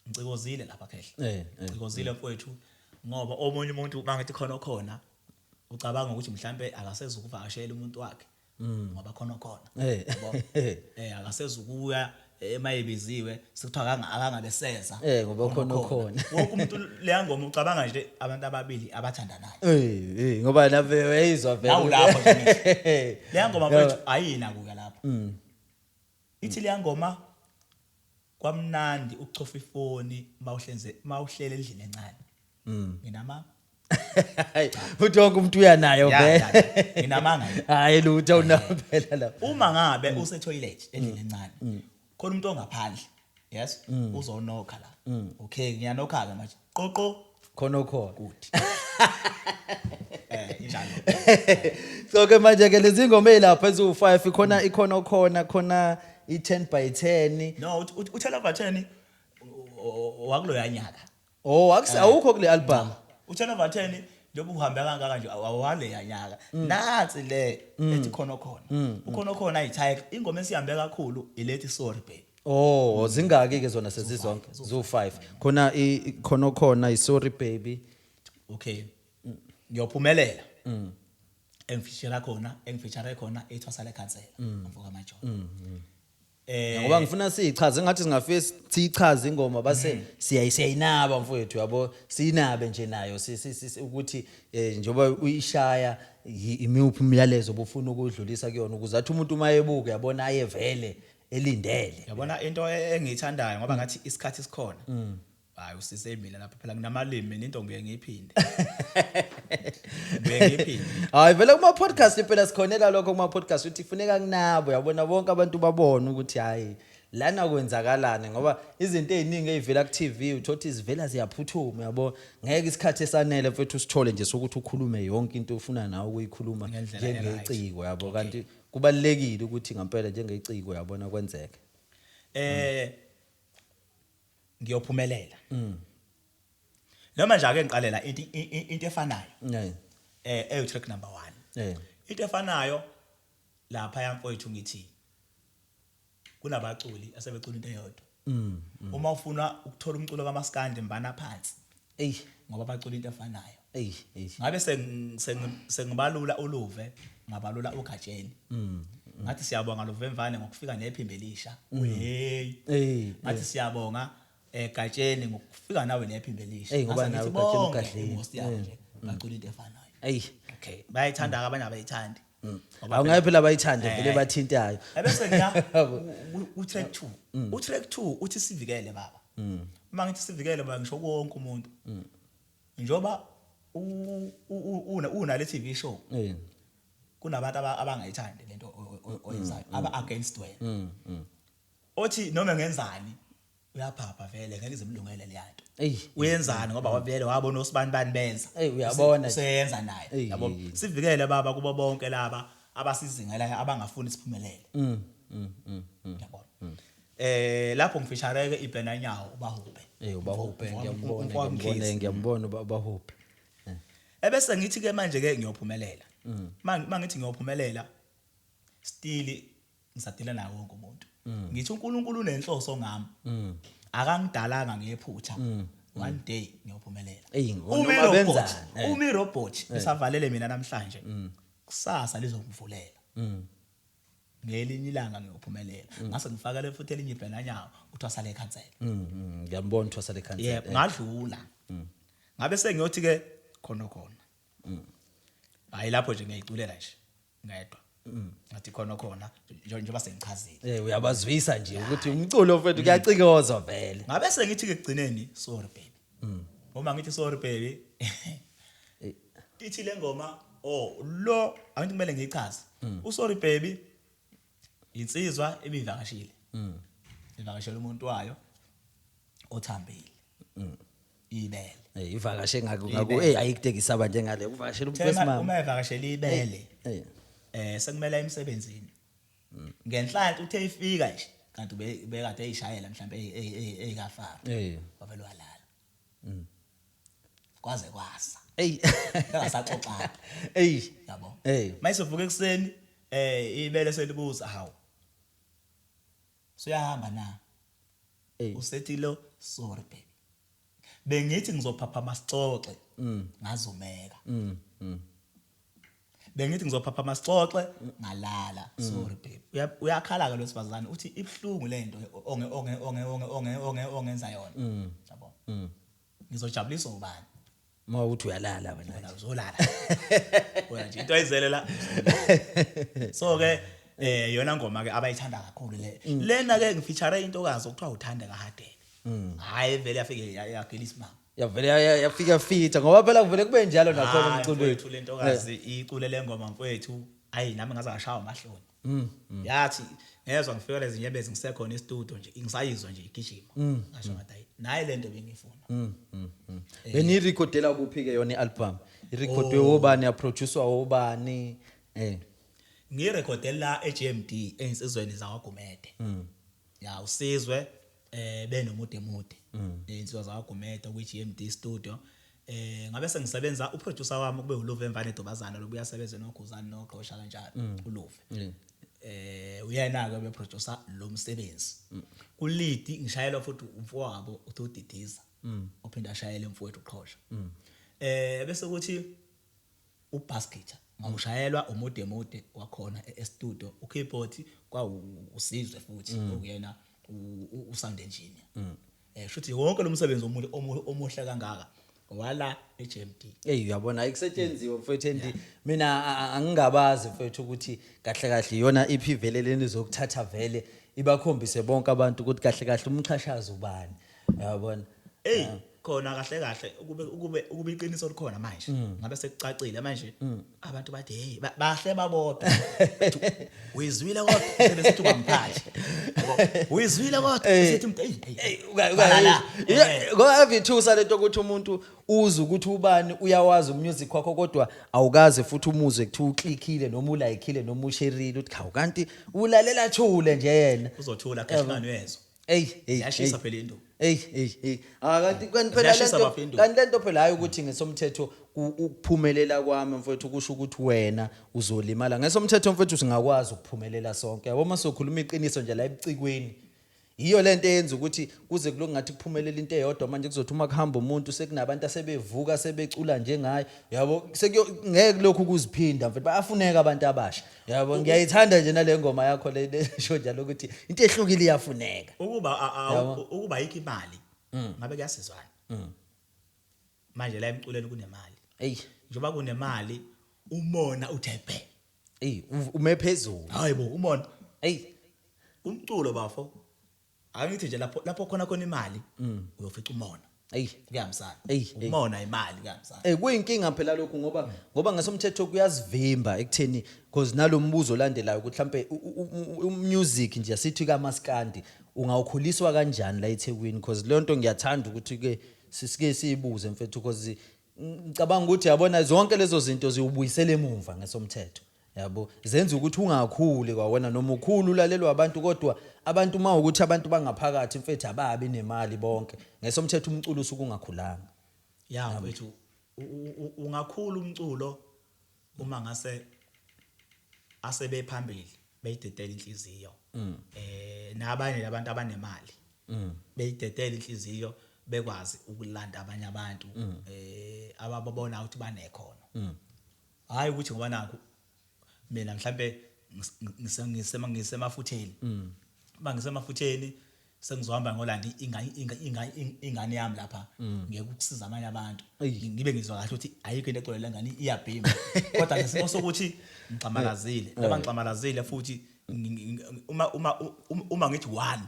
ngicikozile lapha khehla. Ngicikozile mfowethu, ngoba omunye umuntu mangithi khona khona ucabanga ukuthi mhlambe akasezukuvakashela umuntu wakhe ngoba khona khona, yabo, akasezukuya emayibiziwe, sekuthiwa akangabe seza. Ngoba khona khona. Wonke umuntu leya ngoma ucabanga nje abantu ababili abathandanayo. Ngoba nave uyayizwa vele. Nawu lapho nje ngithi. Leya ngoma mfethu ayina kuya lapho. Ithi leya ngoma, kwamnandi ukuchofa ifoni mawuhlenze mawuhlele endlini encane. Nginamanga? Hayi, futhi wonke umuntu uyanayo Ya, vele. ya, ya. Nginamanga yini? Hayi lutho, awunawo phela lapho. Uma ngabe use-toilet endlini encane, khona umuntu ongaphandle, yes, uzonokha la. Okay, ngiyanokha ke manje. Qoqo. Khona khona. Good. Injalo. So ke manje ke lezi ngoma ezilapha eziwu5 khona, ikhona khona khona, i10 by 10. No, u-10 over 10 wakuloya nyaka. Oh, awukho kule album. U-10 over 10 njengoba uhambe kangaka nje awaleya nyaka. Nansi le ethi khona khona. Ukhona khona ayithayi ingoma esihambe kakhulu ilethi Sorry Baby. Oh, zingaki ke zona sezizonke? Zu5. Khona khona khona, i Sorry Baby. Okay. Ngiyophumelela. Engifeature khona, engifeature khona ethwasa lekhansela, umfoka Majona. Ngoba ngifuna siyichaze, ngathi singafike siyichaze ingoma base siyayinaba mfowethu, yabo, siyinabe nje nayo ukuthi njengoba uyishaya, imuphi umyalezo obufuna ukudlulisa kuyona, ukuze athi umuntu uma ebuka, yabona, aye vele elindele. Yabona into engiyithandayo, ngoba ngathi isikhathi sikhona. Hayi, usise mina lapha phela, nginamalimi mina, into ngibuye ngiyiphinde, ngibuye ngiyiphinde. Hayi vele, kuma podcast phela sikhonela lokho, kuma podcast ukuthi kufuneka kunabo, yabona, bonke abantu babone ukuthi hayi, lana kwenzakalani, ngoba izinto eziningi ezivela ku TV uthothi zivela ziyaphuthuma, yabo, ngeke isikhathi esanele mfethu usithole nje sokuthi ukhulume yonke into ofuna nawe ukuyikhuluma ngendlela e-right. Njengeciko, yabo, kanti kubalekile ukuthi ngempela njengeciko, yabona, kwenzeke. Ngiyophumelela noma nje ake ngiqalela into efanayo eyo track number 1. Into efanayo lapha yamfowethu, ngithi kunabaculi asebecula into eyodwa. Uma ufuna ukuthola umculo kaMaskandi, mbana phansi ngoba bacula into efanayo. Ey, ey. Ngabe sengibalula uluve, ngabalula uGatsheni, ngathi siyabonga Luve Mvane ngokufika nephimbo elisha, hey. Ngathi siyabonga eGatsheni ngokufika nawe nephimbo elisha. Ey, ngoba Ngase nawe ngithi uGatsheni bonke ugadlile. i-most yabo nje bacula into efanayo. Okay, bayayithanda abanye, abayithandi. Ngoba Awungeke phela bayithande vele, bathintayo. Ebese ngiya ku track 2. U track 2 uthi sivikele baba. Uma ngithi sivikele baba, ngisho wonke umuntu. Njoba una le TV show, kunabantu abangayithandi lento oyenzayo, aba against wena. Othi noma ngenzani uyaphapha vele, ngeke izimlungele leyanto. Uyenzani ngoba wavele wabona osibani bani benza. Ey, uyabona nje. Useyenza naye. Yabo. Sivikele baba kubo bonke laba abasizingelayo, abangafuni siphumelele. Yabo. Lapho ngifishareke ibhenanyawo uBahube. Ubahube, ngiyambona. Umfowami Ngiyambona. Mkhize. Ngiyambona uBahube. Ebese ngithi ke manje ke ngiyophumelela. Mangithi ngiyophumelela, still ngisadila nawo wonke umuntu. Ngithi uNkulunkulu unenhloso ngami. Akangidalanga ngephutha. One day ngiyophumelela. Ey, Uma noma i-robot, benzani. uma i-robot isavalele mina namhlanje, kusasa lizongivulela. Ngelinye ilanga ngiyophumelela. Ngase ngifakele futhi elinye ibhenanyawo, uthwasa lekhansela. Ngiyambona uthwasa lekhansela. Yebo, ngadlula. Ngabe sengiyothi ke khona khona. Hayi, lapho nje ngiyayiculela nje ngedwa. Ngathi khona khona njengoba sengichazile. Uyabazwisa nje ukuthi umculo mfethu kuyacikoza vele. Ngabe sengithi ke ekugcineni sorry baby. Uma ngithi sorry baby, ithi le ngoma, oh lo, angithi kumele ngiyichaze. Usorry baby insizwa ebivakashile. Ivakashela umuntu wayo othambile. Ibele. Ivakashe ngako ngako Ibele. Ayikutekisa aba njengale uvakashela umuntu Thema wesimama. uma evakashela ibele, sekumele emsebenzini. Ngenhlanhla uthe ifika nje kanti ubekade eyishayela mhlambe eyikafara. Wavele walala. Kwaze kwasa. Bengasaxoxanga. Yabo. Mayisovuka ekseni ibele selibuza, hawu. Suyahamba na? Usethi lo, sorry baby. Bengithi ngizophapha masixoxe, ngazumeka. Bengithi ngizophapha masixoxe, ngalala, sorry baby. Uyakhala ke losifazane, uthi ibhlungu lento onge onge onge onge onge onge ongenza yona. Yabo. Ngizojabulisa ubani? Ma uthi uyalala wena. Wena uzolala. Wena nje into ayizele la. So ke yona ngoma ke abayithanda kakhulu le. Lena ke ngifeature intokazi okuthiwa uthanda kaHadebe. Hayi vele yafike yagila isimanga. Yavele yafika fitha, ngoba phela kuvele kube njalo nakhona Hayi, emculweni. mfowethu, le ntokazi icule le ngoma mfowethu. Ayi, nami ngaze ngashawa amahloni. Yathi ngezwa ngifika lezi nyembezi ngisekhona e-studio nje, ngisayizwa nje igijima. Ngasho ngathi hayi, nayi lento bengifuna. Beniyirekhodela kuphi ke yona i-album? Irekhodwe obani, yaproducewa obani? Ngirekhodela eGMD einsizweni zakwaGumede. Ya, usizwe benomude mude. Insizwa zakwaGumede kwi GMD studio. Ngabe sengisebenza, uproducer wami kube uLuve Mvane Dobazana, lobuya sebenze noGozani noGqosha kanjalo, uLuve. Uyena ke obeproducer lo msebenzi. Ku lead ngishayelwa futhi umfowabo uTodidiza. Ophinda ashayele umfowethu uQhosha. Bese kuthi ubass guitar ngawushayelwa umude mude wakhona e-studio, ukeyboard kwa usizwe futhi okuyena usound engineer. Shuthi wonke lo msebenzi omuhle omuhle kangaka wala eGMD. Ey, uyabona, ayikusetshenziswa mfowethu, endi mina angingabazi mfowethu ukuthi kahle kahle iyona iphi vele leni zokuthatha vele ibakhombise bonke abantu ukuthi kahle kahle umxhashazo ubani, uyabona. Hey, khona kahle kahle ukube iqiniso likhona manje, ngabe sekucacile manje. Abantu bathi, hey, bahle babodwa. Bethi, "Uyizwile kodwa?" Sebesithi ungamphathi. Yabo, "Uyizwile kodwa?" Sithi umuntu, hey, hey, vala la. Ngoba avithusa lento ukuthi umuntu uze ukuthi ubani uyawazi umusic wakho, kodwa awukaze futhi umuzwe kuthiwa uklikhile noma ulaykhile noma usherile, uthi khawu, kanti ulalela thule nje yena. Uzothula kheshingane uyezwa. Hey, hey. Ziyashisa Hey. phela into. Hey, hey, hey. Ah, kanti phela Ziyashisa lento bafo into. kanti lento phela, hayi ukuthi ngesomthetho ukuphumelela kwami, mfowethu, kusho ukuthi wena uzolimala. Ngesomthetho, mfowethu, singakwazi ukuphumelela sonke. Yabo, mase ukhuluma iqiniso nje la ebucikweni. Yiyo lento eyenza ukuthi kuze kuloko ngathi kuphumelela into eyodwa manje, kuzothi uma kuhamba umuntu sekunabantu asebevuka sebecula njengaye, yabo, sekuyo ngeke lokhu kuziphinda, mfethu, bayafuneka abantu abasha, yabo. Ngiyayithanda nje nale ngoma yakho le sho njalo ukuthi into ehlukile iyafuneka. Ukuba Yabo. ukuba ayikho imali, ngabe kuyasizwana. Manje la emculweni kunemali. Njengoba kunemali, umona uthe bhe. Ey, ume phezulu. Hayi bo, umona. Ey. Umculo, bafo, angithi nje lapho khona imali, uyofica umona. Kuyahambisana. Ey, ey. Umona, imali, kuyahambisana. Kuyinkinga phela lokhu, ngoba ngesomthetho kuyasivimba ekutheni, because nalombuzo olandelayo ukuthi mhlambe umusic nje, asithi kaMaskandi, ungawukhuliswa kanjani la eThekwini, because leyo nto ngiyathanda ukuthi ke sisike siyibuze, mfethu, because ngicabanga ukuthi, yabona, zonke lezo zinto ziwubuyisela emumva ngesomthetho, yabo, zenza ukuthi ungakhuli kwawena noma ukhulu ulalelwa abantu, kodwa abantu uma ukuthi abantu bangaphakathi, mfethu, ababi nemali bonke, ngesomthetho umculo usuke ungakhulanga. Ya mfethu, ungakhula umculo uma ngase asebephambili beyidedela inhliziyo, nabanye labantu abanemali beyidedela inhliziyo, bekwazi ukulanda abanye abantu ababona ukuthi banekhono. Hayi ukuthi ngoba nakho mina mhlambe ngisemafutheni, uma ngisemafutheni sengizohamba ngolanda ingane yami lapha, ngeke ukusiza abanye abantu. Ngibe ngizwa kahle ukuthi ayikho into egcwele lengane, iyabhima, kodwa ngesimo sokuthi ngixamalazile, noma ngixamalazile futhi uma ngithi one,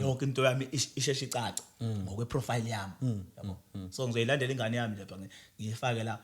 yonke into yami isheshe icace ngokwe-profile yami, yabo. So ngizoyilandela ingane yami lapha, ngiyifake la,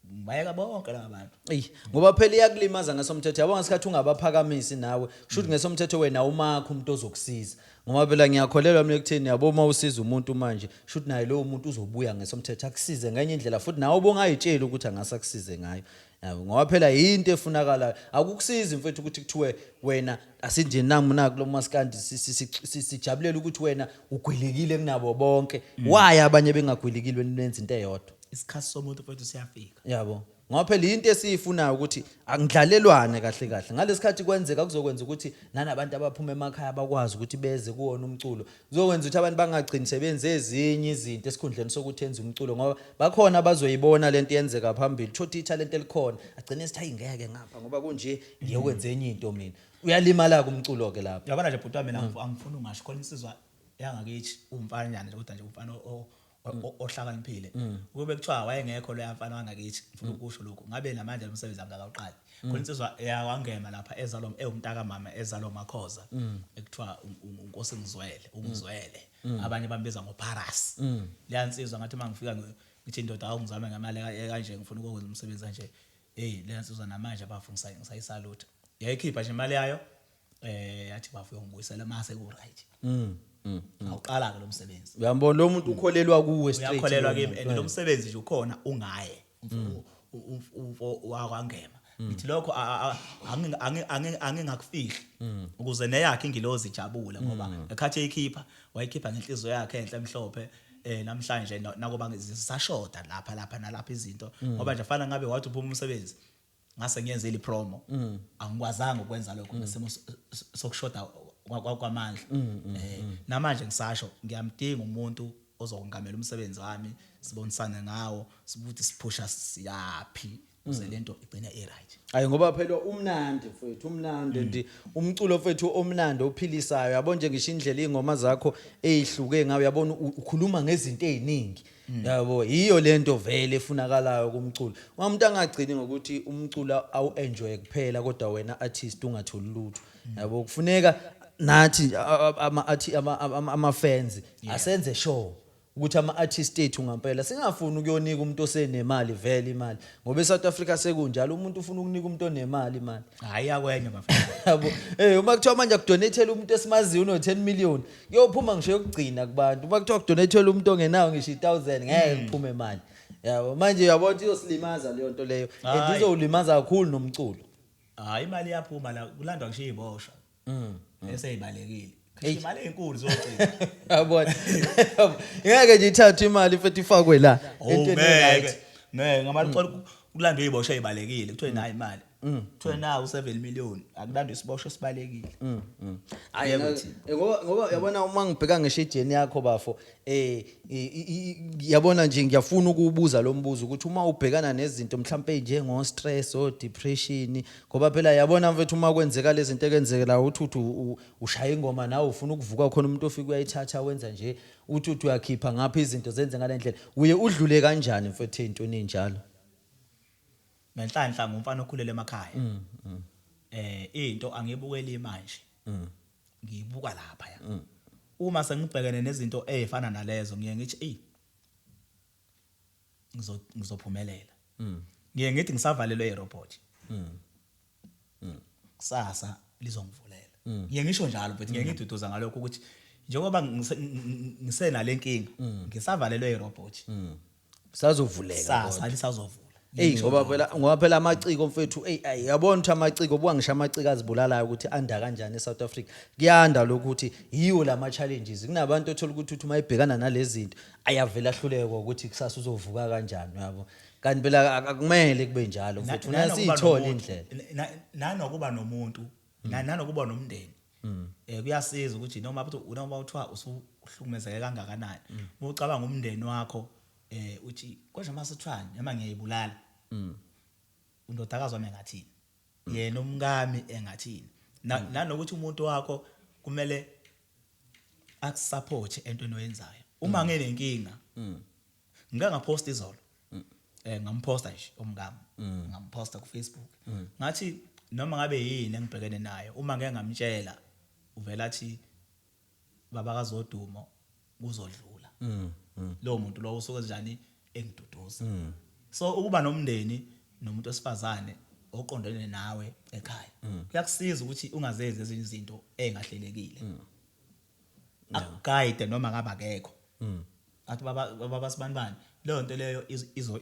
bayeka bonke laba bantu. Eyi, ngoba phela iyakulimaza ngesomthetho, yabo, ngesikhathi ungabaphakamisi nawe, kusho ukuthi ngesomthetho wena umakho umuntu ozokusiza, ngoba phela ngiyakholelwa mina ekutheni, yabo, uma usiza umuntu manje, kusho ukuthi naye lowo muntu uzobuya ngesomthetho akusize ngenye indlela futhi nawe ubongayitsheli ukuthi angase akusize ngayo, yabo, ngoba phela yinto efunakalayo. Akukusizi, mfethu, ukuthi kuthiwe wena asinje namu naku lo maskandi, sijabulela ukuthi wena ugwilekile kunabo bonke, why abanye bengagwilikile, nenza into eyodwa? Isikhathi somuntu, mfethu, siyafika. Yabo, ngoba phela into esiyifunayo ukuthi angidlalelwane kahle kahle ngalesikhathi kwenzeka, kuzokwenza ukuthi nanabantu abaphuma emakhaya bakwazi ukuthi beze kuwona umculo, kuzokwenza ukuthi abantu bangagcini sebenze ezinye izinto esikhundleni sokuthi enze umculo, ngoba bakhona abazoyibona lento yenzeka phambili, thothi ithalente elikhona, agcine esithi, "Hayi, ngeke ngapha ngoba kunje, ngiyokwenza enye into mina." Uyalimala kumculo ke lapho. Yabona nje, bhuti wami, mina angifuni ungasho khona insizwa yangakithi, umfanyana nje, kodwa nje umfana ohlakaniphile. Kube kuthiwa wayengekho loya mfana wangakithi, ngifuna ukusho lokhu, ngabe namanje lo msebenzi angakawuqali. Khona insizwa yakwangema lapha ezalwa ewumntaka mama, ezalwa uMakhoza, ekuthiwa uNkosi Ngizwele, ungizwele, abanye bambiza ngoParas. Leya nsizwa, ngathi uma ngifika ngithi, "Indoda, awungizame ngemali kanje, ngifuna ukwenza umsebenzi kanje." Hey, leya nsizwa namanje bafu ngisayisalutha. Yayikhipha nje imali yayo, yathi, "Bafu, uyongibuyisela mase ku right." Awuqala ke lo msebenzi. Uyambona lo muntu ukholelwa kuwe straight. Uyakholelwa Lo kimi muntu. and lo msebenzi nje ukhona ungaye umfo wakwangema. Ngithi lokho angingakufihli ukuze neyakhe ingilozi ijabule, ngoba ekhathi eyikhipha, wayikhipha ngenhliziyo yakhe enhle emhlophe. Namhlanje nakuba zisashoda lapha lapha nalapha izinto, ngoba nje fana ngabe wathi uphuma umsebenzi ngase ngiyenzile ipromo, angikwazanga ukwenza lokho ngesimo sokushoda kwamandla. Namanje ngisasho, ngiyamdinga umuntu ozokungamela umsebenzi wami, sibonisane ngawo, sibuthi siphusha siyaphi ukuze lento igcine i-right. Hayi, ngoba phela umnandi, mfethu, umnandi ndi umculo, mfethu, omnandi ophilisayo, yabo, nje ngisho indlela ingoma zakho ezihluke ngayo, yabona, ukhuluma ngezinto eziningi, yabo, yiyo lento vele efunakalayo kumculo. Umuntu angagcini ngokuthi umculo awu enjoy kuphela, kodwa wena artist ungatholi lutho, yabo. Kufuneka nathi ama fans asenze sure. Ukuthi ama-artist ethu ngampela singafuni ukuyonika umuntu osenemali vele imali, ngoba eSouth Africa sekunjalo, umuntu ufuna ukunika umuntu onemali imali. Hayi, yakwenye bafana. Yabo, uma kuthiwa manje akudonatele umuntu esimaziyo uno-10 million, kuyophuma ngisho yokugcina kubantu. Uma kuthiwa kudonatele umuntu ongenawo ngisho i-1000, ngeke kuphume imali, yabo. Manje uyabona ukuthi izosilimaza leyo nto leyo and izowulimaza kakhulu nomculo. Hayi, imali iyaphuma la, kulandwa ngisho iziboshwa eseyibalekile. Khishwa imali enkulu zogcina. Yabona, ngeke nje ithathwe imali futhi ifakwe la Oh, entweni ngeke. e-right. Ngeke, ngamaqola kulandwe iziboshwa ezibalekile, kuthiwe nayi imali. Kuthiwe nawu 7 million, akulandwe isiboshwa esibalekile. Hayi, Yebo, thina. ngoba yabona uma ngibheka ngeshejeni yakho bafo, yabona nje ngiyafuna ukubuza lo mbuzo ukuthi uma ubhekana nezinto mhlambe njengo stress o depression, ngoba phela yabona mfethu uma kwenzeka lezi zinto ekwenzeka la, uthi ushaya ingoma nawe ufuna ukuvuka, khona umuntu ofika uyayithatha wenza nje, uthi uyakhipha ngapha, izinto zenze ngale ndlela, uye udlule kanjani mfethu ey'ntweni ey'njalo? Ngenhlanhla ngumfana okhulele emakhaya. Into angibukeli manje. Ngiyibuka lapha ya. Uma sengibhekene nezinto ezifana nalezo, ngiye ngithi ey, ngizophumelela. Ngiye ngithi ngisavalelwe irobot. Kusasa lizongivulela. Ngiye ngisho njalo mfethu, ngiye ngiduduza ngalokho ukuthi njengoba ngisenale nkinga, ngisavalelwe irobot. Sazovuleka. Kusasa lisazovula. Ey, ngoba phela amaciko mfethu, ey ay, yabona ukuthi amaciko, buka ngisho amaciko azibulalayo ukuthi anda kanjani eSouth Africa. Kuyanda lokhu ukuthi yiwo lama challenges. Kunabantu othola ukuthi uthi uma ebhekana nalezi zinto ayavela ahluleke ukuthi kusasa uzovuka kanjani, yabo. Kanti phela akumele kube njalo mfethu, Nanokuba siyithole nomuntu- indlela. Nanokuba nomuntu, nanokuba nomndeni, kuyasiza ukuthi noma kuthiwa usuhlukumezeke kangakanani, uma ucabanga umndeni wakho, uthi konje masithwani noma ngiyayibulala, undodakazi wami engathini, yena umkami engathini, nanokuthi umuntu wakho kumele akusupport entweni oyenzayo. Uma nginenkinga, ngike ngapost izolo, ngamposta nje umkami, ngamposta ku Facebook, ngathi noma ngabe yini engibhekene nayo, uma ngeke ngamtshela, uvela athi, "Baba kaZodumo, kuzodlula." Lo muntu lo usuke njani engiduduza. So ukuba nomndeni nomuntu wesifazane oqondene nawe ekhaya kuyakusiza ukuthi ungazenzi ezinye izinto engahlelekile, akuguide noma ngabe akekho, athi, "Baba, baba sibanibani, leyo nto leyo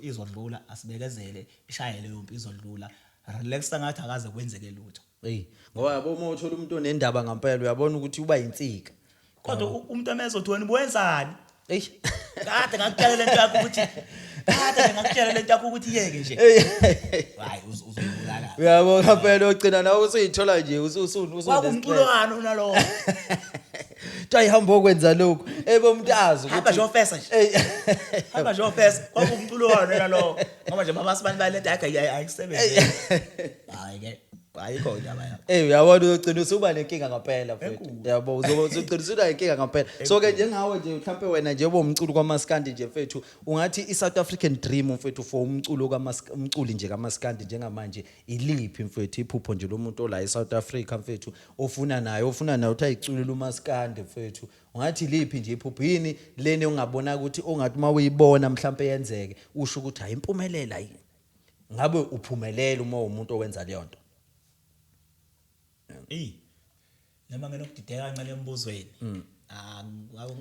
izodlula, asibekezele, ishaye leyo mpi, izodlula, relax," ngathi akaze kwenzeke lutho. Ey, ngoba yabo uma uthola umuntu onendaba ngampela, uyabona ukuthi uba yinsika. Kodwa umuntu emezothi, "Wena ubuwenzani?" Ey. "Kade ngakutshela lento yakho ukuthi, kade ngakutshela lento yakho ukuthi yeke nje." Hayi, uzoyibulala. Uyabo ngampela ogcina nawe usuyithola nje usu Kwakumculo wani unalowo? Kuthiwa ihamba okwenza lokhu. Ebe umuntu azi Hamba nje ofesa nje. Ey. Hamba nje ofesa. Kwakumculo wani unalowo? Ngoba nje baba sibani balento yakhe ayikusebenzeli. Hayi ke, ayikho indaba yakho. Ey, uyabona uyogcina usuba nenkinga ngampela mfethu. Enkulu. Yabo, uzoba uzogcina usuba nenkinga ngampela. So ke njengawe nje mhlambe wena nje umculo kwaMaskandi nje mfethu, ungathi iSouth African dream mfethu for umculo kaMaskandi, umculi nje kaMaskandi njengamanje iliphi mfethu, iphupho nje lomuntu ola eSouth Africa mfethu, ofuna naye uthi ayiculele uMaskandi mfethu. Ungathi liphi nje iphupho, yini leni ongabona ukuthi ongathi uma uyibona mhlambe yenzeke usho ukuthi hayi, impumelela hayi. Ngabe uphumelela uma umuntu owenza leyo nto? Ey. Noma nginokudideka kancane embuzweni. Sengisho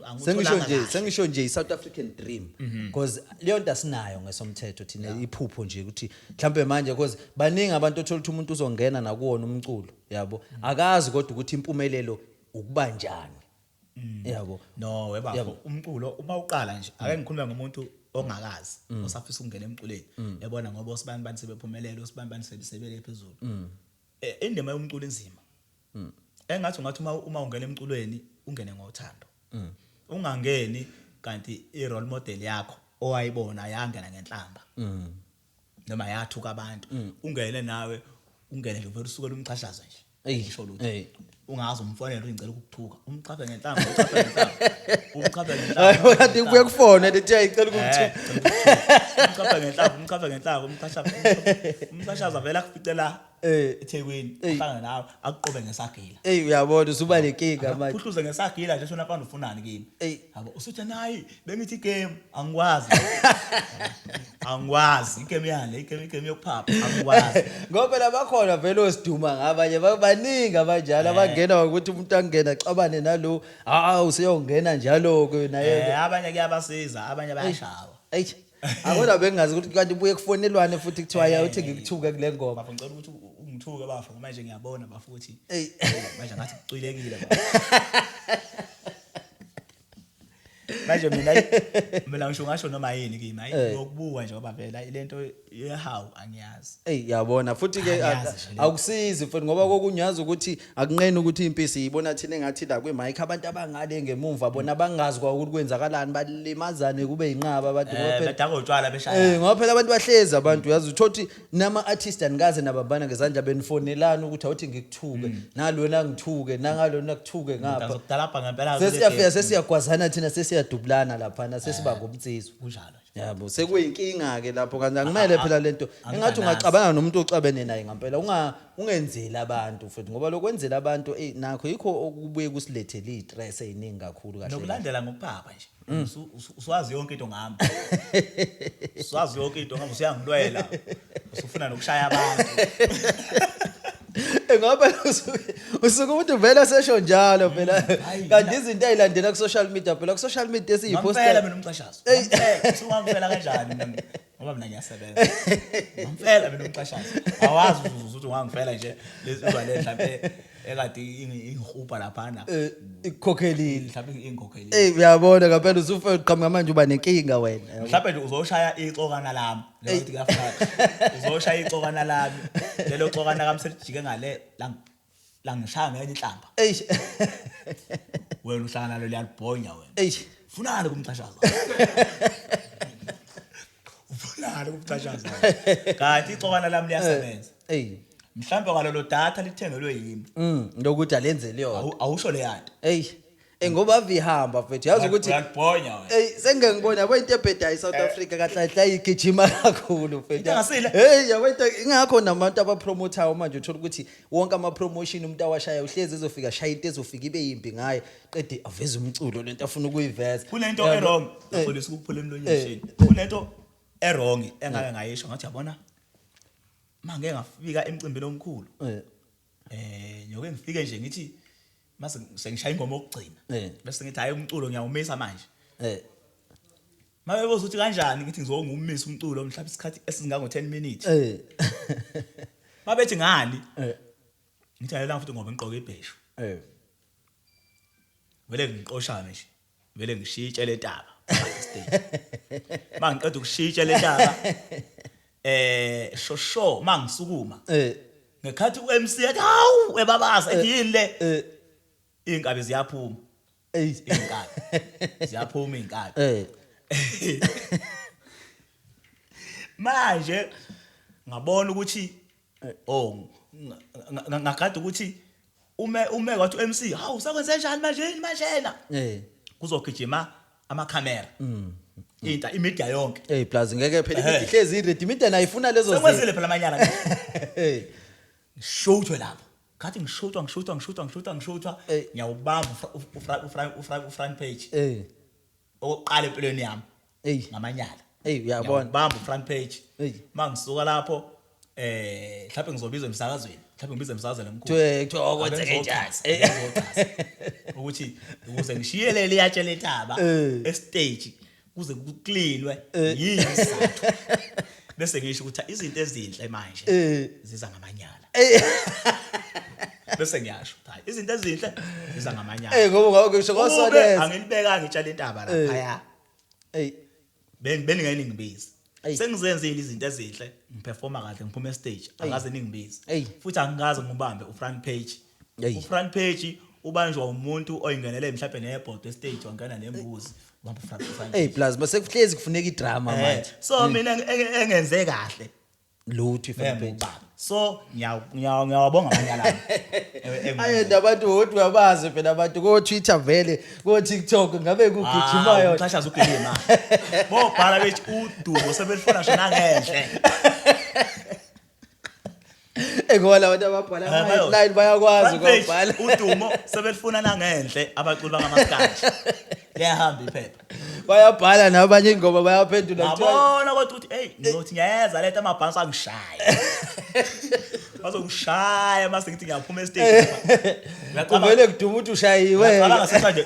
Angutholanga nje kahle. Sengisho nje i-South African dream, because leyo nto asinayo ngesomthetho thina, iphupho nje ukuthi mhlambe manje, because baningi abantu othola ukuthi umuntu uzongena nakuwona umculo, yabo, akazi kodwa ukuthi impumelelo ukuba njani, yabo. No, webafo, Yabo. umculo uma uqala nje, ake ngikhulume ngomuntu ongakazi, osafisa ukungena emculweni. Yabona, ngoba osibani bani sebephumelela, osibani bani sebesebele phezulu. Indima yomculo inzima. Engathi ungathi uma ungena emculweni, ungene ngothando. Ungangeni kanti i-role model yakho owayibona yangena ngenhlamba. Noma yathuka abantu. Ungene nawe, ungene nje vele usukela umxhashazo nje. Eyi, Ngisho lutho. eyi. Ungaze umfonele uyingcela ukukuthuka. Umchaphe ngenhlamba, umchaphe ngenhlamba. Umchaphe Hayi, ngenhlamba. kanti kubuye kufone lethi ayicela ukukuthuka. Umchaphe ngenhlamba, umchaphe ngenhlamba, umchashaza. Umchashaza vele akuficela. eThekwini ahlangane nawe akuqobe ngesagila. Ey, uyabona usuba nenkinga manje. Phuhluze ngesagila nje, shona mfana, ufunani kimi? Ey. Yabo, usuthi nayi bengithi igame angikwazi. Angikwazi igame yale, igame yokuphapha angikwazi. Ngoba phela bakhona vele osiduma ngabanye, baningi abanjalo abangena ngokuthi umuntu angena axabane nalo, ah, useyongena njalo ke naye. Abanye kuyabasiza, abanye bayashawa. Ey, akona bengingazi ukuthi kanti buye kufonelwane futhi kuthiwa ya uthi ngikuthuke kule ngoma. Bafo, ngicela ukuthi ungithuke bafo, manje ngiyabona bafo ukuthi Ey. manje ngathi kucwilekile bafo. Manje mina ngisho ngasho noma yini kimi, hayi, ngokubuka nje ngoba vele lento yehawu angiyazi. Ey, yabona futhi ke Angiyazi nje le. Akusizi futhi ngoba kokunyazi ukuthi akunqeni ukuthi impisi yibona thina engathi la kwi-mic, abantu abangale ngemumva bona bangazi kwa ukuthi kwenzakalani, balimazane kube yinqaba abantu ngoba phela Bedaka utshwala beshaya. Ngoba phela abantu bahlezi, abantu uyazi uthothi nama artist anikaze nabambana ngezandla, benifonelana ukuthi awuthi ngikuthuke nalona, ngithuke nangalona, kuthuke ngapha. Ngizokudalapha ngempela kule Sesiyafika game. sesiyagwazana thina, sesiyadubulana laphana, sesiba ngumnsizwa. Kunjalo nje. Yabo, sekuyinkinga ke lapho, kanti akumele phela lento engathi Anginganazi. ungacabanga nomuntu oxabene naye ngempela, ungenzeli abantu futhi, ngoba lokwenzela abantu nakho yikho okubuye kusilethele istress eziningi kakhulu kahle kahle. Nokulandela ngokuphapha nje. Usuwazi yonke into ngami, usuwazi yonke into ngami, usuyangilwela, usufuna nokushaya abantu. Ngoba usuke umuntu vele sesho njalo phela, Hayi, kanti izinto ezilandela ku social media, phela ku social media Ngamfela esiyiposta. mina umxashazo. Ngamfela, usuwangifela kanjani mina, ngoba mina ngiyasebenza? Ngamfela mina umxashazo, awazi ukuthi ungangifela nje lesizwa le mhlawumbe ekade ingihupa laphana. Ikukhokhelile. Mhlawumbe ingikhokhelile. Uyabona ngempela usufe uqhamuka manje uba nenkinga wena, yabo. Mhlawumbe nje uzoshaya ixokana lami lelo ukuthi kuyafana, uzoshaya ixokana lami, lelo xokana kami selijike ngale langishaya ngenye inhlamba. Wena uhlangana nalo liyalibhonya wena. Funani kumxashazo, ufunani kumxashazo, kanti ixokana lami liyasebenza. Mhlawumbe kwalelo data lithengelwe yimi. Lokuthi alenzele yona. Awusho leyanto. Ey, ngoba avihamba mfethu, yazi ukuthi Uyalibhonya wena. Ey, sengeke ngibona, yabo, into ebhedayo eSouth Africa kahle kahle igijima kakhulu mfethu. Into engasile. Hey, yabo, into ingakho nabantu abapromotayo manje uthola ukuthi wonke ama promotion umuntu awashaya uhlezi ezofika shaya into ezofika ibe yimbi ngaye, qede aveze umculo lento afuna ukuyiveza. Kunento Yabo. e-wrong, ngixolisa ukuphula emlonyeni shini, kunento e-wrong engake ngayisho, ngathi yabona mangeke ngafika emcimbini omkhulu, nyoke ngifike nje ngithi mase sengishaya ingoma yokugcina, bese ngithi hayi, umculo ngiyawumisa manje. Mabe boza ukuthi kanjani, ngithi ngizongumisa umculo mhlawumbe isikhathi esingango 10 minutes. Mabethi ngani, ngithi ayelela futhi ngoba ngiqoke ibheshu. Vele ngiqoshane nje, vele ngishintshe le ntaba stage. Mangiqeda ukushintsha le ntaba, shosho mangisukuma, ngekhathi uMC ethi hawu, ebabaza ethi yini le, inkabi ziyaphuma. Inkabi ziyaphuma, inkabi. Manje ngabona ukuthi oh, ngagada ukuthi ume kwathi uMC hawu, sakwenze njani manje, yini manje yena? Kuzogijima amakhamera, inta imedia yonke. Hey, plus ngeke phela imedia ihlezi iready, imedia nayo ifuna lezo zinto. Sekwenzile phela amanyala. Ngishuthwe lapho, khathi ngishuthwa, ngishuthwa, ngishuthwa, ngishuthwa, ngishuthwa. Ngiyawubamba ufront page okokuqala empilweni yami ngamanyala. Hey, uyabona. Ngiyawubamba ufront page. Mangisuka lapho, mhlawumbe ngizobizwa emsakazweni, mhlawumbe ngibizwe emsakazweni omkhulu. Kuthiwe okwenzeke njani? Bengizochaza ukuthi ukuze ngishiyelele iyatshe lentaba estage kuze kuklinwe yini isizathu, bese ngisho ukuthi izinto ezinhle manje ziza ngamanyala. Bese ngiyasho hayi, izinto ezinhle ziza ngamanyala. Ngoba ngakusho Ube kwasoneza. angilibekanga itshe lentaba laphaya, beningeke ningibize. Sengizenzile izinto ezinhle, ngiperforma kahle, ngiphuma estage, akaze ningibize. Futhi angikaze ngibambe ufront page. Ufront page ubanjwa umuntu oyingenele mhlawumbe nebhodo estage, wangena nembuzi, ubamba ufront Hey, page. plus bese kuhlezi kufuneka idrama manje. So mina engenze kahle Lutho ifront page. ngubaba, so ngiyawabonga amanyala ami. Aye, nabantu wodwa uyabazi phela abantu ko Twitter vele, ko TikTok ngabe kugijima yona. Umxhashazo ugijima, bobhala bethi udumo sebelifuna ngisho nangenhle. Ngoba labantu ababhala ama-headline bayakwazi Front page, ukubhala. Udumo sebelifuna nangenhle abaculi bangamaskandi. Liyahamba iphepha. Bayabhala nabanye ingoma bayaphendula kuthiwa Ngabona kodwa ukuthi hey, ngizothi ngiyeza letha amabhansi angishaya. Bazongishaya mase ngithi ngiyaphuma estage. Uyacabanga kuvele kuduma ukuthi ushayiwe. Uyacabanga sekuthanje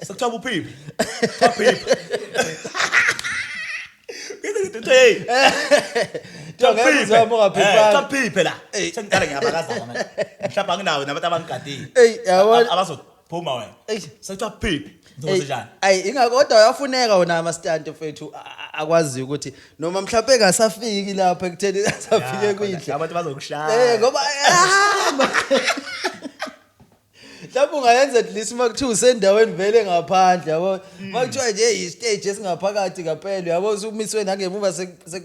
sekuthiwa buphiphi. Kuthiwa phiphi. Ngithi ngithi hey. Kuthiwa ngeke uzame ungaphiphanga. Phiphe la. Sengiqala ngiyabakazana manje. Mhlawumbe anginawo nabantu abangigadile. Ey, yabona. Abazophuma wena. Ey. Sekuthiwa phiphi. Ey, Ngizokwenza njani? ayi inga kodwa uyafuneka wona ama-stunt mfethu akwaziyo ukuthi noma mhlawumbe engasafiki lapha ekutheni asafike kwindle. Abantu bazokushaya. Ngoba mhlawumbe ungayenza at least uma kuthiwa usendaweni vele ngaphandle, yabo. Uma kuthiwa nje i-stage esingaphakathi ngampela, uyabo, usumiswe nangemuva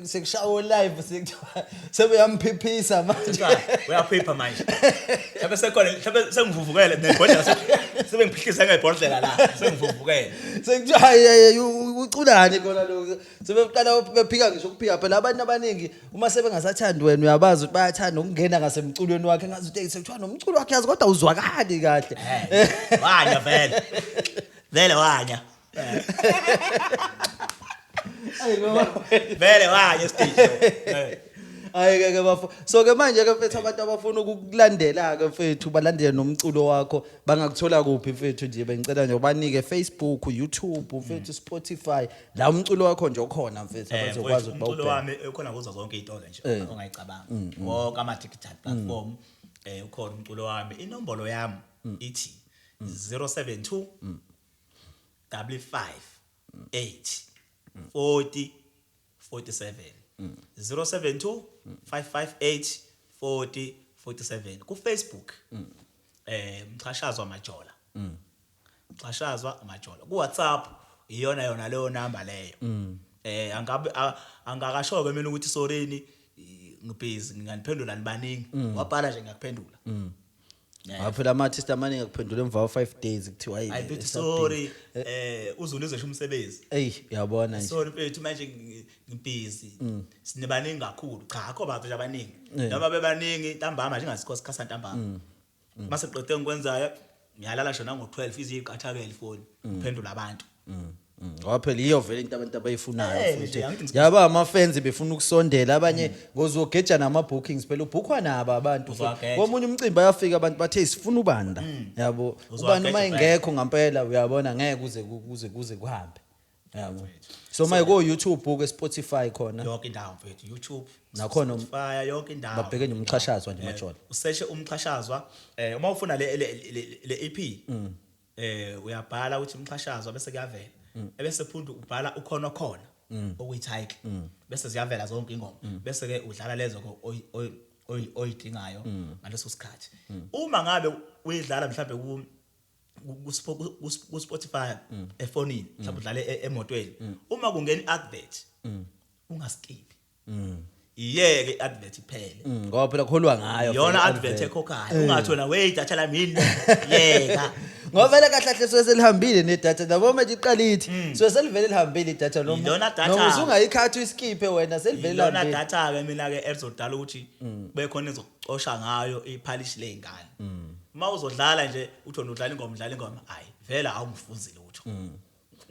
sekushawo live, sekuthiwa sebeyamphiphisa manje. Uyaphipha manje. Mhlawumbe sekhona, mhlawumbe sengivuvukele nebhodlela, sebengiphihlize ngebhodlela la, sengivuvukele. Sekuthiwa hayi hayi, uculani khona lokho. Sebeqala bephika ngisho ukuphika phela abantu abaningi uma sebengasathandi wena, uyabazi ukuthi bayathanda ukungena ngasemculweni wakhe, ngazi ukuthi sekuthiwa nomculo wakhe yazi kodwa uzwakali kahle. Wanya vele. Vele wanya. Ayi ngoba Vele wanya stage. Hayi ke bafo. So ke manje ke mfethu, abantu abafuna ukukulandela ke mfethu, balandele nomculo wakho, bangakuthola kuphi mfethu? Nje bengicela nje ubanike Facebook, YouTube mfethu, Spotify, la umculo wakho nje okhona mfethu, abazokwazi Mfowethu, umculo ukuthi wami ukhona kuzo zonke iy'tolo nje ongayicabanga, wonke ama-digital platform ukhona umculo wami. Inombolo yami ithi 072 55 8 40 47, 072 558 40 47. Ku Facebook Mxhashazwa Majola, Mxhashazwa Majola. Ku WhatsApp iyona yona leyo number leyo. Angabe angakasho ke mina ukuthi sorry, ngibusy, nginganiphendula nibaningi. Wabhala nje, ngiyakuphendula. Hayi phela ama-artist amaningi akuphendula emva kwa 5 days, kuthiwa hayi. Hayi mfethu, sorry, uzulu izosho umsebenzi. Ey, uyabona nje. Sorry mfethu, manje ngibusy, sinebaningi kakhulu. Cha, akho bantu nje abaningi, noma bebaningi ntambama nje ingasikho sikhasa ntambama, mase qede ngikwenzayo ngiyalala shona ngo12, iziqathakela ifoni, uphendula abantu. Ngoba phela iyo vele into abantu abayifunayo futhi. Nje, angithi Yaba ama-fans befuna ukusondela, abanye ngozogeja nama-bookings phela, ubhukhwa nabo abantu futhi. Uzowageja. Komunye umcimbi ayafika abantu bathe sifuna ubanda, yabo, ubani Uzowageja uma vele. ingekho ngampela, uyabona, ngeke kuze kuhambe, yabo. So maye ko YouTube ke, Spotify khona? Yonke indawo mfethu, YouTube. Nakhona Spotify, yonke indawo. Babheke nje Umxhashazwa nje, Majola. Useshe Umxhashazwa. Uma ufuna le EP, uyabhala ukuthi Umxhashazwa, bese kuyavela, ebese phundu ubhala ukhona khona okuyi title, bese ziyavela zonke ingoma, bese ke udlala lezo ke oyidingayo ngaleso sikhathi. Uma ngabe uyidlala mhlambe ku Spotify efonini, mhlawumbe udlale emotweni, uma kungena iadvert, ungaskip, iyeke iadvert iphele. Ngoba phela kholwa ngayo Iyona vele. Advert ekhokhayo, ungathi wena wey, data lami yini, yeka. Ngoba vele kahle kahle suke selihambile nedatha nabo manje, iqala ithi suke selivele lihambile idatha noma Ilona data. noma usungayikhathi uyiskiphe wena, selivele Ilona lihambile. data ke mina ke elizodala ukuthi kube khona ezokucosha ngayo iphalishi ley'ngane. Uma uzodlala nje uthi wena udlala ingoma, udlala ingoma, hayi vele awungifunzi lutho.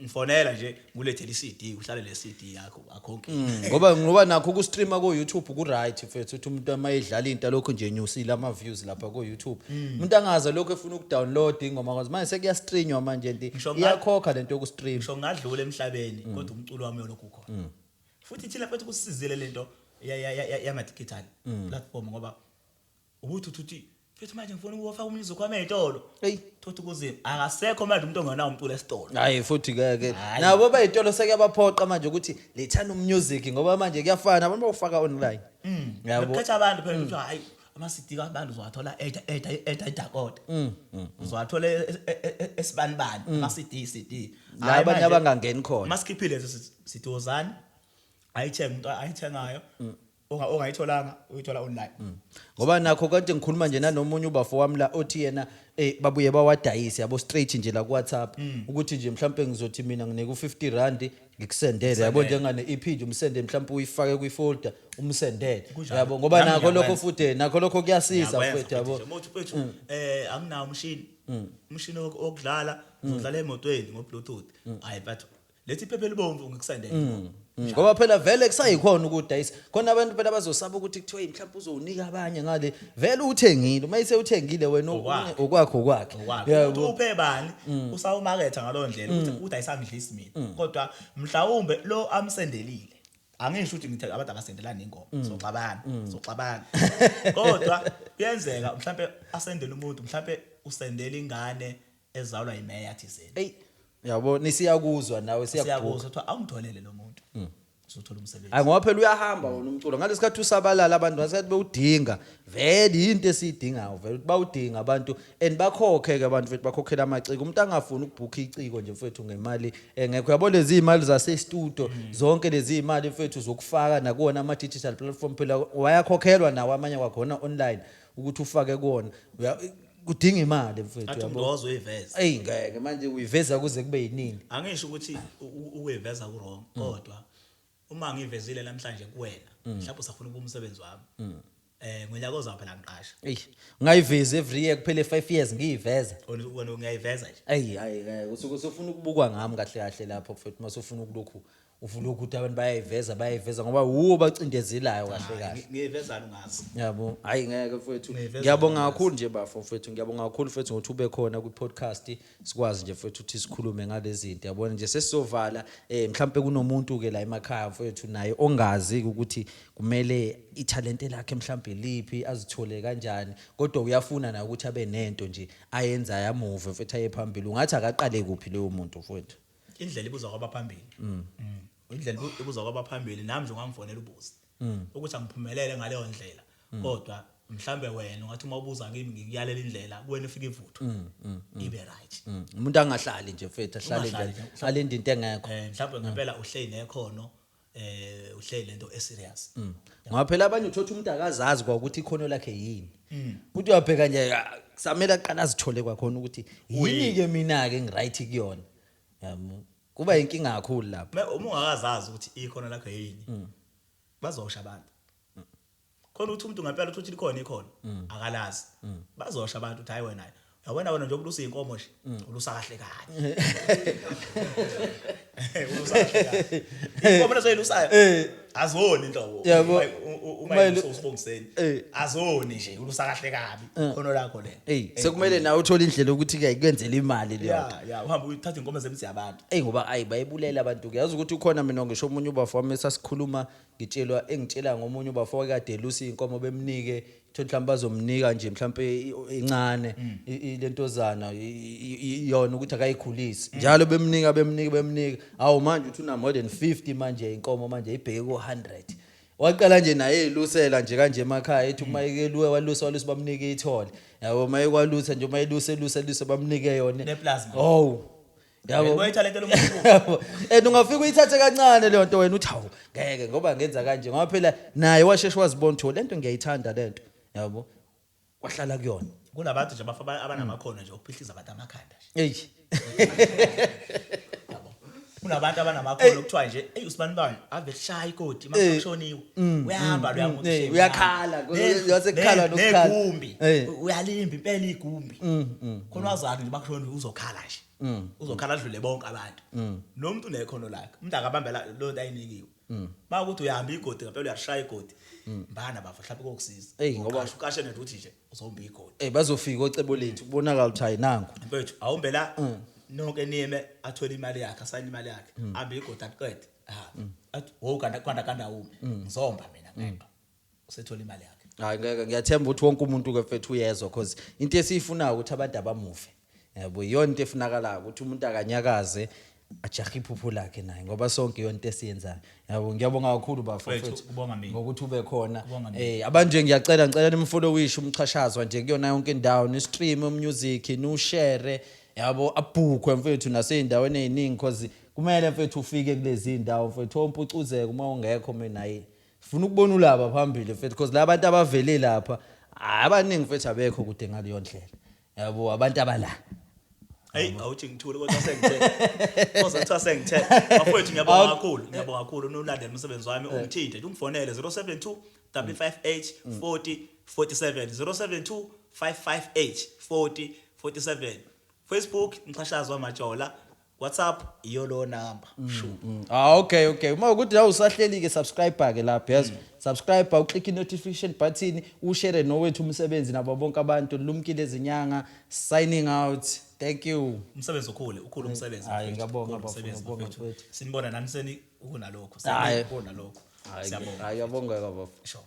Ngifonela nje ngulethele i-CD, uhlale le CD yakho, akhonke. Ngoba nakho ukustreama ku YouTube ku right mfethu, uthi umuntu uma edlala into lokho nje enyusile ama views lapha ku YouTube, umuntu angaze lokho efuna ukudownload ingoma kwazi manje sekuyastreamwa manje nti iyakhokha lento yokustream. Ngisho ngadlula emhlabeni, kodwa umculo wami uyolokhu ukhona. Futhi thina mfethu kusizile lento yama digital platform, ngoba ubuthi uthi mfethu manje ngifuna ukuwafaka umusic wami ey'tolo. Eyi. Thothi kuzima, akasekho manje umuntu ongenawo umculo esitolo. Hayi futhi ke ke Hhayi. nabo bayitolo sekuyabaphoqa manje ukuthi lethani umusic, ngoba manje kuyafana, abantu bawufaka online, yabo. Bekhetha abantu phela ukuthi hayi, ama-CD kabantu uzowathola eta idakota, uzowathola esibanibani ama-CD CD. La abanye abangangeni khona. Masikhiphile sidozani, ayithenga umuntu ayithengayo. Ongayitholanga uyithola online. Ngoba nakho kade ngikhuluma nje nanomunye ubafo wami la othi yena babuye bawadayise yabo straight nje la ku WhatsApp ukuthi nje mhlambe ngizothi mina nginike u50 rand ngikusendele yabo njengane EP nje umsende mhlambe uyifake kwifolder umsendele Kunjalo. yabo ngoba Nami nakho lokho ngiyakwenza. futhi nakho lokho kuyasiza Ngiyakwenza mfethu yabo. futhi nje. Uma uthi mfethu anginawo umshini wokudlala ngizodlala emotweni ngo Bluetooth. Hayi mfethu, lethi iphepha elibomvu ngikusendele. Ngoba phela vele kusayikhona ukudayisa khona abantu phela bazosaba ukuthi kuthiwe mhlawumbe uzowunika abanye ngale vele uthengile uma ise uthengile wena Okwakhe. okwakho okwakhe Okwakhe. Yabo. Ukuthi uphe bani usawumaketha ngalowo ndlela ukuthi uthi ayisangidlisi mina kodwa mhlawumbe lo amsendelile angisho ukuthi ngithe abantu abasendelani ingoma soxabana soxabana kodwa kuyenzeka mhlawumbe asendele umuntu mhlawumbe usendela ingane ezalwa yimeya thizeni. Ey yabo nisiyakuzwa nawe siyakubhuka. Siyakuzwa kuthiwa awungitholele lo muntu uzothola umsebenzi. Hayi ngoba phela uyahamba wona umculo ngalesikhathi usabalala abantu ngasikhathi bewudinga vele into esiyidingayo vele ukuthi bawudinga abantu and bakhokhe ke abantu mfethu bakhokhela amaciko umuntu angafuni ukubhukha iciko nje mfethu ngemali engekho yabo lezi imali zase studio zonke lezi imali mfethu zokufaka nakuwona ama digital platform phela wayakhokhelwa nawo amanye kwakhona online ukuthi ufake kuwona kudinga imali mfethu Athi yabo. umndozo uyiveza. Eyi ngeke manje uyiveza kuze kube yinini. Angisho ukuthi ukuyiveza ku wrong kodwa uma ngivezile namhlanje kuwena mhlawumbe usafuna ukuba umsebenzi wami ngonyaka ozayo phela ngiqasha. Eyi ungayivezi every year kuphele 5 years ngiyiveza. Wena ngiyayiveza nje. Eyi hayi ngeke usuke usufuna ukubukwa ngami kahle kahle lapho mfethu mase ufuna ukulokhu ufuna ukuthi abantu bayayiveza bayayiveza ngoba wuwo bacindezelayo kahle kahle. Ngiyivezana ungazi. Yabo hayi ngeke mfethu Ngiyiveza ngiyabonga ngazi. kakhulu nje bafo mfethu ngiyabonga kakhulu mfethu ngokuthi ube khona kwi podcast sikwazi nje mfethu ukuthi sikhulume ngalezi zinto yabona nje sesizovala mhlambe kunomuntu ke la emakhaya mfethu naye ongazi ukuthi kumele italente lakhe mhlambe liphi azithole kanjani kodwa uyafuna naye ukuthi abe nento nje ayenza yamuve mfethu aye phambili ungathi akaqale kuphi leyo muntu mfethu. Indlela ibuzwa kwabaphambili. Indlela ibuzwa kwabaphambili nami nje ungangifonela ubuze ukuthi angiphumelele ngaleyo ndlela kodwa mhlambe wena ungathi uma ubuza kimi ngikuyalela indlela kuwena ifike ivuthu ibe right. Umuntu angahlali nje mfethu ahlale Ungahlali nje nje. alinde into engekho. Mhlambe ngempela uhleli nekhono uhleli lento eserious. Ngoba phela abanye uthola umuntu akazazi kwa ukuthi ikhono lakhe yini. Uthi uyabheka nje kusamele aqala azithole kwakhona ukuthi yini ke mina ke ngiright kuyona. Yabo. Kuba inkinga kakhulu lapho. Uma ungakazazi ukuthi ikhono lakho yini bazosha abantu. Khona ukuthi umuntu ngempela uthi likhona ikhono akalazi. Bazosha abantu ukuthi hayi wena uyabona wena njengoba ulusa inkomo nje ulusa kahle kahle. Ulusa kahle kahle. Inkomo lezo elusayo azoni inhlobo. Yabo. Uma ilusa usibongiseni azoni nje ulusa kahle kabi ikhono lakho lelo. Ey sekumele nawe uthole indlela ukuthi ke ikwenzele imali leyo. Ya uhamba uthatha inkomo zemizi yabantu. Ey ngoba ayi bayibulela abantu ke yazi ukuthi ukhona mina ngisho omunye ubafo wami esasikhuluma ngitshelwa engitshela ngomunye ubafo wakade elusa inkomo bemnike thola mhlawumbe bazomnika nje mhlawumbe incane lentozana yona ukuthi akayikhulisi njalo bemnika bemnika bemnika awu manje uthi una more than 50 manje inkomo manje ibheke ku 100 waqala nje naye elusela nje kanje emakhaya ethi uma ekeluwe walusa walusa bamnike ithole yabo uma ekwalusa nje uma elusa elusa elusa bamnike yona Neplasma. oh yabo Yebo ithalente lomuntu. Yabo. And ungafika uyithathe kancane leyo nto wena uthi hawu ngeke ngoba ngenza kanje ngoba phela naye washeshe wazibona ukuthi lento ngiyayithanda lento yabo wahlala kuyona. Kunabantu nje abafa abanamakhono nje okuphihliza abantu amakhanda nje. Ey Yabo. Kunabantu abanamakhono okuthiwa nje ey usibani bani ave kushaya ikoti mase kushoniwe. Uyahamba lo uyamuntu Eh, uyakhala, yase kukhala nokukhala. Negumbi. Eh. Uyalimba impela igumbi. Khona wazazi nje bakushoniwe uzokhala nje. Uzokhala adlule bonke abantu. Nomuntu unekhono lakhe. Umuntu akabambela lo nto ayinikiwe. Makuthi uyahamba igodi ngempela uyashaya igodi. Mbana bafa mhlawumbe kokusiza. Ey, ngoba- ukashe nje ukuthi nje uzomba igodi. Ey bazofika ocebo lethu kubonakala ukuthi hayi nangu. Mfethu awumbela nonke nime athole imali yakhe asayine imali yakhe ambe igodi aqede athi wo kanda kanda kanda umi ngizomba mina ngeke usethola imali yakhe. Hayi ngeke ngiyathemba ukuthi wonke umuntu ke mfethu uyezwa because into esiyifunayo ukuthi abantu abamuve. Yabo iyona into efunakalayo ukuthi umuntu akanyakaze ajahe iphupho lakhe naye ngoba sonke iyona into esiyenzayo. Yabo ngiyabonga kakhulu bafo Mfethu, mfethu. kubonga mina. Ngokuthi ube khona. Kubonga mina. Abantu nje ngiyacela ngicela nimfollowishe umxhashazwa nje kuyona yonke indawo ni stream music ni share yabo abhukhwe mfethu naseyindaweni eziningi because kumele mfethu ufike kulezi indawo mfethu ompucuzeka uma ungekho mina hayi. Sifuna ukubona ulaba phambili, mfethu, because la bantu abavele lapha, abaningi, mfethu, abekho kude ngaleyo ndlela, yabo, abantu abala. Hey, awuthi ngithule, kodwa sengithe. Kodwa kuthiwa sengithe. Bafowethu, ngiyabonga kakhulu. Ngiyabonga kakhulu unulandela umsebenzi wami, ungithinte, ungifonele 072 558 40 47, 072 558 40 47. Facebook, Mxhashazi Wamajola, WhatsApp iyo lo number. Shu. Ah, okay. Uma ukuthi la usahleli ke, subscribe ke lapha, yazi. Subscribe, uclick i notification button, ushare nowethu umsebenzi nabo bonke abantu. Lumkile Izinyanga signing out. Thank you. Umsebenzi ukhule, ukhulu umsebenzi. Hayi, mfethu. ngiyabonga, Ukhulu bafo, umsebenzi, ngiyabonga, bafethu. mfethu. Sinibona nani seni kunalokho. Hayi. Kunalokho. Hayi, Siyabonga. hayi, ngiyabonga bafo. Sure.